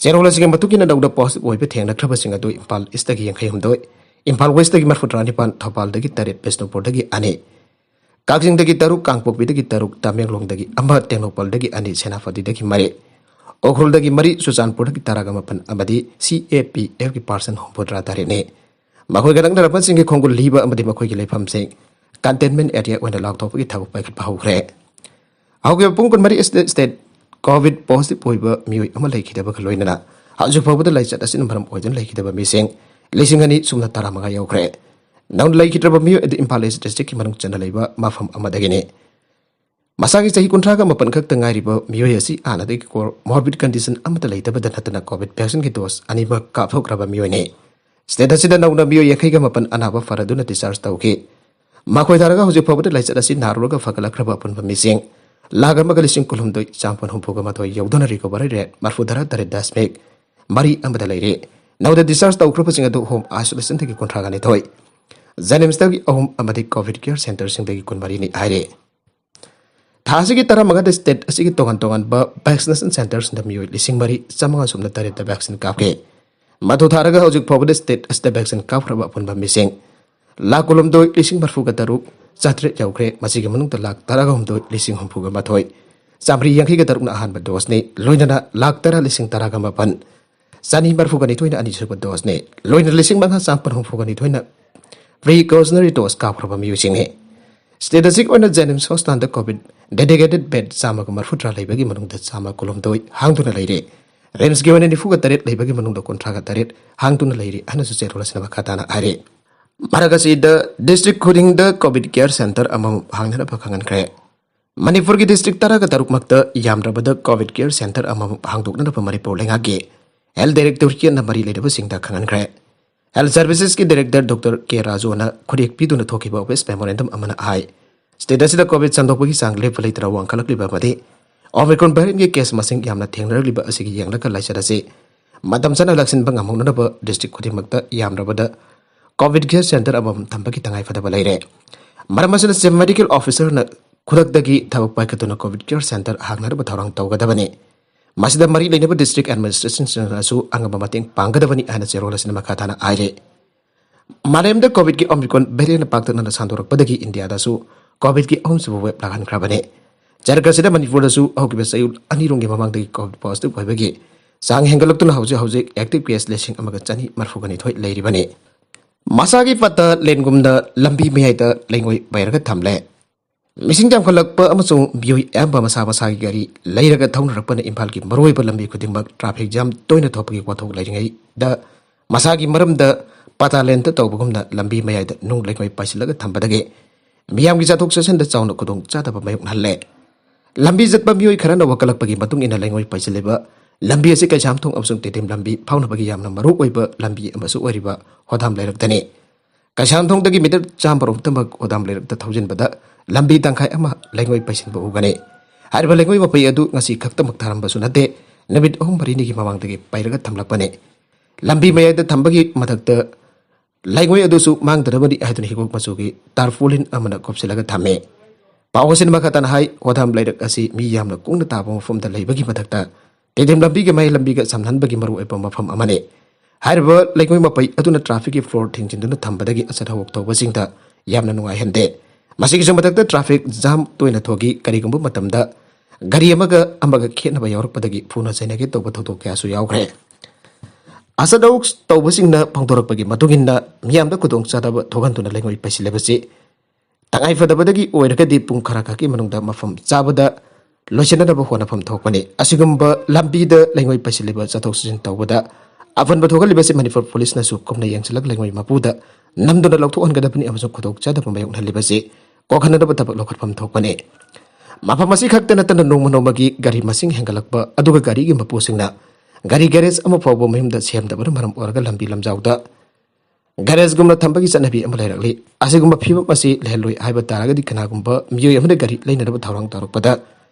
ꯆꯦꯔꯣꯜ ꯑꯁꯤꯒꯤ ꯃꯇꯨꯡ ꯏꯟꯅ ꯅꯧꯅ positive ꯑꯣꯏꯕ ꯊꯦꯡꯅꯈ꯭ꯔꯕꯁꯤꯡ ꯑꯗꯨ ꯏꯝꯐꯥꯜ East ꯇꯒꯤ ꯌꯥꯡꯈꯩ ꯍꯨꯝꯗꯣꯏ, ꯏꯝꯐꯥꯜ West ꯇꯒꯤ ꯃꯔꯤꯐꯨꯇꯔꯥ ꯅꯤꯄꯥꯟ, ꯊꯧꯕꯥꯜꯗꯒꯤ ꯇꯔꯦꯠ, ꯕꯤꯁꯅꯨꯄꯨꯔꯗꯒꯤ ꯑꯅꯤ, ꯀꯛꯆꯤꯡꯗꯒꯤ ꯇꯔꯨꯛ, ꯀꯥꯡꯄꯣꯛꯄꯤꯗꯒꯤ ꯇꯔꯨꯛ, ꯇꯃꯦꯡꯂꯣꯡꯗꯒꯤ ꯑꯃ, ꯇꯦꯡꯅꯧꯄꯜꯗꯒꯤ ꯑꯅꯤ, ꯁꯦꯅꯥꯄꯇꯤꯗꯒꯤ ꯃꯔꯤ, ꯎꯈ꯭ꯔꯨꯜꯗꯒꯤ ꯃꯔꯤ, ꯆꯨꯔꯆꯥꯟꯄꯨꯔꯗꯒꯤ ꯇꯔꯥꯒ ꯃꯥꯄꯟ ꯑꯃꯗꯤ C A P F ꯀꯤ person ꯍꯨꯝꯐꯨꯇꯔꯥ ꯇꯔꯦꯠꯅꯤ꯫ ꯃꯈꯣꯏꯒ ꯅꯛꯅꯔꯕꯁꯤꯡꯒꯤ ꯈꯣꯡꯒꯨꯜ ꯂꯤꯕ ꯑꯃꯗꯤ ꯃꯈꯣꯏꯒꯤ ꯂꯩꯐꯝꯁꯤꯡ containment area ꯑꯣꯏꯅ ꯂꯥꯎꯊꯣꯛꯄꯒꯤ ꯊꯕꯛ ꯄꯥꯏꯈꯠꯄ ꯍꯧꯈ꯭ꯔꯦ꯫ ꯍꯧꯈꯤꯕ ꯄꯨꯡ ꯀꯨꯟꯃꯔꯤ ꯑꯁꯤꯗ state COVID positive ꯑꯣꯏꯕ ꯃꯤꯑꯣꯏ ꯑꯃ ꯂꯩꯈꯤꯗꯕꯒ ꯂꯣꯏꯅꯅ ꯍꯧꯖꯤꯛ ꯐꯥꯎꯕꯗ ꯂꯥꯏꯆꯠ ꯑꯁꯤꯅ ꯃꯔꯝ ꯑꯣꯏꯗꯨꯅ ꯂꯩꯈꯤꯗꯕ ꯃꯤꯁꯤꯡ ꯂꯤꯁꯤꯡ ꯑꯅꯤ ꯁꯨꯞꯅ ꯇꯔꯥꯃꯉꯥ ꯌꯧꯈ꯭ꯔꯦ꯫ ꯅꯧꯅ ꯂꯩꯈꯤꯗ꯭ꯔꯕ ꯃꯤꯑꯣꯏ ꯑꯗꯨ ꯏꯝꯐꯥꯜ East district ꯀꯤ ꯃꯅꯨꯡ ꯆꯟꯅ ꯂꯩꯕ ꯃꯐꯝ ꯑꯃꯗꯒꯤꯅꯤ꯫ ꯃꯁꯥꯒꯤ ꯆꯍꯤ ꯀꯨꯟꯊ꯭ꯔꯥꯒ ꯃꯥꯄꯟ ꯈꯛꯇ ꯉꯥꯏꯔꯤꯕ ꯃꯤꯑꯣꯏ ꯑꯁꯤ ꯍꯥꯟꯅꯗꯒꯤ comorbid condition ꯑꯃꯠꯇ ꯂꯩꯇꯕꯗ ꯅꯠꯇꯅ COVID vaccine ꯒꯤ dose ꯑꯅꯤꯃꯛ ꯀꯥꯞꯊꯣꯛꯈ꯭ꯔꯕ ꯃꯤꯑꯣꯏꯅꯤ꯫ ꯁ꯭ꯇꯦꯠ ꯑꯁꯤꯗ ꯅꯧꯅ ꯃꯤꯑꯣꯏ ꯌꯥꯡꯈꯩꯒ ꯃꯥꯄꯟ ꯑꯅꯥꯕ ꯐꯔꯗꯨꯅ discharge ꯇꯧꯈꯤ꯫ ꯃꯈꯣꯏ ꯊꯥꯔꯒ ꯍꯧꯖꯤꯛ ꯐꯥꯎꯕꯗ ꯂꯥꯏꯆꯠ ꯑꯁꯤ ꯅꯥꯔꯨꯔꯒ ꯐꯒꯠꯂꯛꯈ꯭ꯔꯕ ꯑꯄꯨꯟꯕ ꯃꯤꯁꯤꯡ ꯂꯥꯈ ꯑꯃꯒ ꯂꯤꯁꯤꯡ ꯀꯨꯟꯍꯨꯝꯗꯣꯏ ꯆꯥꯝꯃꯥꯄꯟ ꯍꯨꯝꯐꯨꯒ ꯃꯥꯊꯣꯏ ꯌꯧꯗꯨꯅ recovery rate ꯃꯔꯐꯨꯇꯔꯥ ꯇꯔꯦꯠ ꯗꯁꯃꯤꯛ ꯃꯔꯤ ꯑꯃꯗ ꯂꯩꯔꯦ꯫ ꯅꯧꯅ discharge ꯇꯧꯈ꯭ꯔꯕꯁꯤꯡ ꯑꯗꯨ home isolationꯗꯒꯤ ꯀꯨꯟꯊ꯭ꯔꯥꯒ ꯅꯤꯊꯣꯏ, JNIMSꯇꯒꯤ ꯑꯍꯨꯝ ꯑꯃꯗꯤ COVID care centreꯁꯤꯡꯗꯒꯤ ꯀꯨꯟꯃꯔꯤꯅꯤ ꯍꯥꯏꯔꯦ꯫ ꯊꯥ ꯑꯁꯤꯒꯤ ꯇꯔꯥꯃꯉꯥꯗ ꯁ꯭ꯇꯦꯠ ꯑꯁꯤꯒꯤ ꯇꯣꯉꯥꯟ ꯇꯣꯉꯥꯟꯕ vaccinationꯁꯤꯡꯗ ꯃꯤꯑꯣꯏ ꯂꯤꯁꯤꯡ ꯃꯔꯤ ꯆꯥꯝꯃꯉꯥ ꯁꯨꯞꯅ ꯇꯔꯦꯠꯇ vaccine ꯀꯥꯞꯈꯤ꯫ ꯃꯗꯨ ꯊꯥꯔꯒ ꯍꯧꯖꯤꯛ ꯐꯥꯎꯕꯗ ꯁ꯭ꯇꯦꯠ ꯑꯁꯤꯗ vaccine ꯀꯥꯞꯈ꯭ꯔꯕ ꯑꯄꯨꯟꯕ ꯃꯤꯁꯤꯡ ꯂꯥꯈ ꯀꯨꯟꯍꯨꯝꯗꯣꯏ ꯂꯤꯁꯤꯡ ꯃꯔꯐꯨꯒ ꯇꯔꯨꯛ ꯆꯥꯇ꯭ꯔꯦꯠ ꯌꯧꯈ꯭ꯔꯦ꯫ ꯃꯁꯤꯒꯤ ꯃꯅꯨꯡꯗ ꯂꯥꯈ ꯇꯔꯥꯒ ꯍꯨꯝꯗꯣꯏ ꯂꯤꯁꯤꯡ ꯍꯨꯝꯐꯨꯒ ꯃꯥꯊꯣꯏ ꯆꯥꯃꯔꯤ ꯌꯥꯡꯈꯩꯒ ꯇꯔꯨꯛꯅ ꯑꯍꯥꯟꯕ doseꯅꯤ, ꯂꯣꯏꯅꯅ ꯂꯥꯈ ꯇꯔꯥ ꯂꯤꯁꯤꯡ ꯇꯔꯥꯒ ꯃꯥꯄꯟ ꯆꯥꯅꯤ ꯃꯔꯐꯨꯒ ꯅꯤꯊꯣꯏꯅ ꯑꯅꯤꯁꯨꯕ doseꯅꯤ, ꯂꯣꯏꯅ ꯂꯤꯁꯤꯡ ꯃꯉꯥ ꯆꯥꯝꯃꯥꯄꯟ ꯍꯨꯝꯐꯨꯒ ꯅꯤꯊꯣꯏꯅ precautionary dose ꯀꯥꯞꯈ꯭ꯔꯕ ꯃꯤꯑꯣꯏꯁꯤꯡꯅꯤ꯫ ꯁ꯭ꯇꯦꯠ ꯑꯁꯤꯒꯤ ꯑꯣꯏꯅ JNIMS hospitalꯗ COVID dedicated bed ꯆꯥꯝꯃꯒ ꯃꯔꯐꯨꯇꯔꯥ ꯂꯩꯕꯒꯤ ꯃꯅꯨꯡꯗ ꯆꯥꯝꯃ ꯀꯨꯟꯍꯨꯝꯗꯣꯏ ꯍꯥꯡꯗꯨꯅ ꯂꯩꯔꯦ꯫ RIMSꯀꯤ ꯑꯣꯏꯅ ꯅꯤꯐꯨꯒ ꯇꯔꯦꯠ ꯂꯩꯕꯒꯤ ꯃꯅꯨꯡꯗ ꯀꯨꯟꯊ꯭ꯔꯥꯒ ꯇꯔꯦꯠ ꯍꯥꯡꯗꯨꯅ ꯂꯩꯔꯤ ꯍꯥꯏꯅꯁꯨ ꯆꯦꯔꯣꯜ ꯑꯁꯤꯅ ꯃꯈꯥ ꯇꯥꯅ ꯍꯥꯏꯔꯤ꯫ ꯃꯔꯛ ꯑꯁꯤꯗ district ꯈꯨꯗꯤꯡꯗ COVID care centre ꯑꯃꯃꯝ ꯍꯥꯡꯅꯅꯕ ꯈꯪꯍꯟꯈ꯭ꯔꯦ꯫ ꯃꯅꯤꯄꯨꯔꯒꯤ district ꯇꯔꯥꯒ ꯇꯔꯨꯛꯃꯛꯇ ꯌꯥꯝꯗ꯭ꯔꯕꯗ COVID care centre ꯑꯃꯃꯝ ꯍꯥꯡꯗꯣꯛꯅꯅꯕ ꯃꯅꯤꯄꯨꯔ ꯂꯩꯉꯥꯛꯀꯤ health directorateꯅ ꯃꯔꯤ ꯂꯩꯅꯕꯁꯤꯡꯗ ꯈꯪꯍꯟꯈ꯭ꯔꯦ꯫ Health Servicesꯀꯤ director Doctor K ꯔꯥꯖꯨꯅ ꯈꯨꯔꯦꯛ ꯄꯤꯗꯨꯅ ꯊꯣꯛꯈꯤꯕ press memorandum ꯑꯃꯅ ꯍꯥꯏ, ꯁ꯭ꯇꯦꯠ ꯑꯁꯤꯗ COVID ꯁꯟꯗꯣꯛꯄꯒꯤ ꯆꯥꯡ ꯂꯦꯞꯄ ꯂꯩꯇꯅ ꯋꯥꯡꯈꯠꯂꯛꯂꯤꯕ ꯑꯃꯗꯤ Omicron variantꯀꯤ case ꯃꯁꯤꯡ ꯌꯥꯝꯅ ꯊꯦꯡꯅꯔꯛꯂꯤꯕ ꯑꯁꯤꯒꯤ ꯌꯦꯡꯂꯒ ꯂꯥꯏꯆꯠ ꯑꯁꯤ ꯃꯇꯝ ꯆꯥꯅ ꯂꯥꯛꯁꯤꯟꯕ ꯉꯝꯍꯧꯅꯅꯕ district ꯈꯨꯗꯤꯡꯃꯛꯇ ꯌꯥꯝꯗ꯭ꯔꯕꯗ COVID care centre ꯑꯃꯃꯝ ꯊꯝꯕꯒꯤ ꯇꯉꯥꯏꯐꯗꯕ ꯂꯩꯔꯦ꯫ ꯃꯔꯝ ꯑꯁꯤꯅ Chief Medical Officerꯅ ꯈꯨꯗꯛꯇꯒꯤ ꯊꯕꯛ ꯄꯥꯏꯈꯠꯇꯨꯅ COVID care centre ꯍꯥꯡꯅꯅꯕ ꯊꯧꯔꯥꯡ ꯇꯧꯒꯗꯕꯅꯤ꯫ ꯃꯁꯤꯗ ꯃꯔꯤ ꯂꯩꯅꯕ district administrationꯁꯤꯡꯅꯁꯨ ꯑꯉꯝꯕ ꯃꯇꯦꯡ ꯄꯥꯡꯒꯗꯕꯅꯤ ꯍꯥꯏꯅ ꯆꯦꯔꯣꯜ ꯑꯁꯤꯅ ꯃꯈꯥ ꯇꯥꯅ ꯍꯥꯏꯔꯤ꯫ ꯃꯥꯂꯦꯝꯗ COVIDꯀꯤ Omicron variantꯅ ꯄꯥꯛꯇꯛꯅꯅ ꯁꯟꯗꯣꯔꯛꯄꯗꯒꯤ ꯏꯟꯗꯤꯌꯥꯗꯁꯨ COVIDꯀꯤ ꯑꯍꯨꯝꯁꯨꯕ wave ꯂꯥꯛꯍꯟꯈ꯭ꯔꯕꯅꯤ꯫ ꯆꯔꯛ ꯑꯁꯤꯗ ꯃꯅꯤꯄꯨꯔꯗꯁꯨ ꯍꯧꯈꯤꯕ ꯆꯌꯣꯜ ꯑꯅꯤꯔꯣꯝꯒꯤ ꯃꯃꯥꯡꯗꯒꯤ COVID positive ꯑꯣꯏꯕꯒꯤ ꯆꯥꯡ ꯍꯦꯟꯒꯠꯂꯛꯇꯨꯅ ꯍꯧꯖꯤꯛ ꯍꯧꯖꯤꯛ active case ꯂꯤꯁꯤꯡ ꯑꯃꯒ ꯆꯅꯤ ꯃꯔꯐꯨꯒ ꯅꯤꯊꯣꯏ ꯂꯩꯔꯤꯕꯅꯤ꯫ ꯃꯁꯥꯒꯤ ꯄꯇꯥ ꯂꯦꯟꯒꯨꯝꯅ ꯂꯝꯕꯤ ꯃꯌꯥꯏꯗ ꯂꯩꯉꯣꯏ ꯄꯩꯔꯒ ꯊꯝꯂꯦ꯫ ꯃꯤꯁꯤꯡ ꯌꯥꯝꯈꯠꯂꯛꯄ ꯑꯃꯁꯨꯡ ꯃꯤꯑꯣꯏ ꯑꯌꯥꯝꯕ ꯃꯁꯥ ꯃꯁꯥꯒꯤ ꯒꯥꯔꯤ ꯂꯩꯔꯒ ꯊꯧꯅꯔꯛꯄꯅ ꯏꯝꯐꯥꯜꯒꯤ ꯃꯔꯨꯑꯣꯏꯕ ꯂꯝꯕꯤ ꯈꯨꯗꯤꯡꯃꯛ traffic jam ꯇꯣꯏꯅ ꯊꯣꯛꯄꯒꯤ ꯋꯥꯊꯣꯛ ꯂꯩꯔꯤꯉꯩꯗ, ꯃꯁꯥꯒꯤ ꯃꯔꯝꯗ ꯄꯇꯥ ꯂꯦꯟꯗ ꯇꯧꯕꯒꯨꯝꯅ ꯂꯝꯕꯤ ꯃꯌꯥꯏꯗ ꯅꯨꯡ ꯂꯩꯉꯣꯏ ꯄꯩꯁꯤꯜꯂꯒ ꯊꯝꯕꯗꯒꯤ ꯃꯤꯌꯥꯝꯒꯤ ꯆꯠꯊꯣꯛ ꯆꯠꯁꯤꯟꯗ ꯆꯥꯎꯅ ꯈꯨꯗꯣꯡ ꯆꯥꯗꯕ ꯃꯥꯌꯣꯛꯅꯍꯜꯂꯦ꯫ ꯂꯝꯕꯤ ꯆꯠꯄ ꯃꯤꯑꯣꯏ ꯈꯔꯅ ꯋꯥꯀꯠꯂꯛꯄꯒꯤ ꯃꯇꯨꯡ ꯏꯟꯅ ꯂꯩꯉꯣꯏ ꯄꯩꯁꯤꯜꯂꯤꯕ ꯂꯝꯕꯤ ꯑꯁꯤ ꯀꯩꯁꯥꯝꯊꯣꯡ ꯑꯃꯁꯨꯡ ꯇꯦꯗꯤꯝ ꯂꯝꯕꯤ ꯐꯥꯎꯅꯕꯒꯤ ꯌꯥꯝꯅ ꯃꯔꯨ ꯑꯣꯏꯕ ꯂꯝꯕꯤ ꯑꯃꯁꯨ ꯑꯣꯏꯔꯤꯕ ꯍꯣꯗꯥꯝ ꯂꯩꯔꯛꯇꯅꯤ꯫ ꯀꯩꯁꯥꯝꯊꯣꯡꯗꯒꯤ ꯃꯤꯇꯔ ꯆꯥꯝꯃ ꯔꯣꯝꯇꯃꯛ ꯍꯣꯗꯥꯝ ꯂꯩꯔꯛꯇ ꯊꯧꯖꯤꯟꯕꯗ ꯂꯝꯕꯤ ꯇꯪꯈꯥꯏ ꯑꯃ ꯂꯩꯉꯣꯏ ꯄꯩꯁꯤꯟꯕ ꯎꯒꯅꯤ꯫ ꯍꯥꯏꯔꯤꯕ ꯂꯩꯉꯣꯏ ꯃꯄꯩ ꯑꯗꯨ ꯉꯁꯤ ꯈꯛꯇꯃꯛ ꯊꯥꯔꯝꯕꯁꯨ ꯅꯠꯇꯦ, ꯅꯨꯃꯤꯠ ꯑꯍꯨꯝ ꯃꯔꯤꯅꯤꯒꯤ ꯃꯃꯥꯡꯗꯒꯤ ꯄꯩꯔꯒ ꯊꯝꯂꯛꯄꯅꯤ꯫ ꯂꯝꯕꯤ ꯃꯌꯥꯏꯗ ꯊꯝꯕꯒꯤ ꯃꯊꯛꯇ ꯂꯩꯉꯣꯏ ꯑꯗꯨꯁꯨ ꯃꯥꯡꯗꯅꯕꯅꯤ ꯍꯥꯏꯗꯨꯅ ꯍꯤꯒꯣꯛ ꯃꯆꯨꯒꯤ ꯇꯥꯔꯄꯣꯂꯤꯟ ꯑꯃꯅ ꯀꯨꯞꯁꯤꯜꯂꯒ ꯊꯝꯃꯤ꯫ ꯄꯥꯎ ꯑꯁꯤꯅ ꯃꯈꯥ ꯇꯥꯅ ꯍꯥꯏ, ꯍꯣꯗꯥꯝ ꯂꯩꯔꯛ ꯑꯁꯤ ꯃꯤ ꯌꯥꯝꯅ ꯀꯨꯡꯅ ꯇꯥꯕ ꯃꯐꯝꯗ ꯂꯩꯕꯒꯤ ꯃꯊꯛꯇ ꯇꯦꯗꯤꯝ ꯂꯝꯕꯤꯒ ꯃꯌꯥꯏ ꯂꯝꯕꯤꯒ ꯁꯝꯅꯍꯟꯕꯒꯤ ꯃꯔꯨꯑꯣꯏꯕ ꯃꯐꯝ ꯑꯃꯅꯤ꯫ ꯍꯥꯏꯔꯤꯕ ꯂꯩꯉꯣꯏ ꯃꯄꯩ ꯑꯗꯨꯅ ꯇ꯭ꯔꯥꯐꯤꯛꯀꯤ ꯐ꯭ꯂꯣꯔ ꯊꯤꯡꯖꯤꯟꯗꯨꯅ ꯊꯝꯕꯗꯒꯤ ꯑꯆꯠ ꯍꯧꯋꯣꯛ ꯇꯧꯕꯁꯤꯡꯗ ꯌꯥꯝꯅ ꯅꯨꯡꯉꯥꯏꯍꯟꯗꯦ꯫ ꯃꯁꯤꯒꯤꯁꯨ ꯃꯊꯛꯇ ꯇ꯭ꯔꯥꯐꯤꯛ ꯖꯥꯝ ꯇꯣꯏꯅ ꯊꯣꯛꯏ꯫ ꯀꯔꯤꯒꯨꯝꯕ ꯃꯇꯝꯗ ꯒꯥꯔꯤ ꯑꯃꯒ ꯑꯃꯒ ꯈꯦꯠꯅꯕ ꯌꯥꯎꯔꯛꯄꯗꯒꯤ ꯐꯨꯅ ꯆꯩꯅꯒꯦ ꯇꯧꯕ ꯊꯧꯗꯣꯛ ꯀꯌꯥꯁꯨ ꯌꯥꯎꯈ꯭ꯔꯦ꯫ ꯑꯆꯠ ꯍꯧꯋꯣꯛ ꯇꯧꯕꯁꯤꯡꯅ ꯐꯣꯡꯗꯣꯔꯛꯄꯒꯤ ꯃꯇꯨꯡ ꯏꯟꯅ, ꯃꯤꯌꯥꯝꯗ ꯈꯨꯗꯣꯡꯆꯥꯗꯕ ꯊꯣꯛꯍꯟꯗꯨꯅ ꯂꯩꯉꯣꯏ ꯄꯩꯁꯤꯜꯂꯤꯕꯁꯤ ꯇꯉꯥꯏ ꯐꯗꯕꯗꯒꯤ ꯑꯣꯏꯔꯒꯗꯤ ꯄꯨꯡ ꯈꯔ ꯈꯛꯀꯤ ꯃꯅꯨꯡꯗ ꯃꯐꯝ ꯆꯥꯕꯗ ꯂꯣꯏꯁꯤꯟꯅꯅꯕ ꯍꯣꯠꯅꯐꯝ ꯊꯣꯛꯄꯅꯤ꯫ ꯑꯁꯤꯒꯨꯝꯕ ꯂꯝꯕꯤꯗ ꯂꯩꯉꯣꯏ ꯄꯩꯁꯤꯜꯂꯤꯕ ꯆꯠꯊꯣꯛ ꯆꯠꯁꯤꯟ ꯇꯧꯕꯗ ꯑꯄꯟꯕ ꯊꯣꯛꯍꯜꯂꯤꯕꯁꯤ ꯃꯅꯤꯄꯨꯔ ꯄꯨꯂꯤꯁꯅꯁꯨ ꯀꯨꯞꯅ ꯌꯦꯡꯁꯤꯜꯂꯒ ꯂꯩꯉꯣꯏ ꯃꯄꯨꯗ ꯅꯝꯗꯨꯅ ꯂꯧꯊꯣꯛꯍꯟꯒꯗꯕꯅꯤ ꯑꯃꯁꯨꯡ ꯈꯨꯗꯣꯡꯆꯥꯗꯕ ꯃꯥꯌꯣꯛꯅꯍꯜꯂꯤꯕꯁꯤ ꯀꯣꯛꯍꯟꯅꯅꯕ ꯊꯕꯛ ꯂꯧꯈꯠꯐꯝ ꯊꯣꯛꯄꯅꯤ꯫ ꯃꯐꯝ ꯑꯁꯤ ꯈꯛꯇ ꯅꯠꯇꯅ ꯅꯣꯡꯃ ꯅꯣꯡꯃꯒꯤ ꯒꯥꯔꯤ ꯃꯁꯤꯡ ꯍꯦꯟꯒꯠꯂꯛꯄ ꯑꯗꯨꯒ ꯒꯥꯔꯤꯒꯤ ꯃꯄꯨꯁꯤꯡꯅ ꯒꯥꯔꯤ ꯒꯦꯔꯦꯖ ꯑꯃ ꯐꯥꯎꯕ ꯃꯌꯨꯝꯗ ꯁꯦꯝꯗꯕꯅ ꯃꯔꯝ ꯑꯣꯏꯔꯒ ꯂꯝꯕꯤ ꯂꯝꯖꯥꯎꯗ ꯒꯦꯔꯦꯖꯒꯨꯝꯅ ꯊꯝꯕꯒꯤ ꯆꯠꯅꯕꯤ ꯑꯃ ꯂꯩꯔꯛꯂꯤ꯫ ꯑꯁꯤꯒꯨꯝꯕ ꯐꯤꯕꯝ ꯑꯁꯤ ꯂꯩꯍꯜꯂꯣꯏ ꯍꯥꯏꯕ ꯇꯥꯔꯒꯗꯤ ꯀꯅꯥꯒꯨꯝꯕ ꯃꯤꯑꯣꯏ ꯑꯃꯅ ꯒꯥꯔꯤ ꯂꯩꯅꯅꯕ ꯊꯧꯔꯥꯡ ꯇꯧꯔꯛꯄꯗ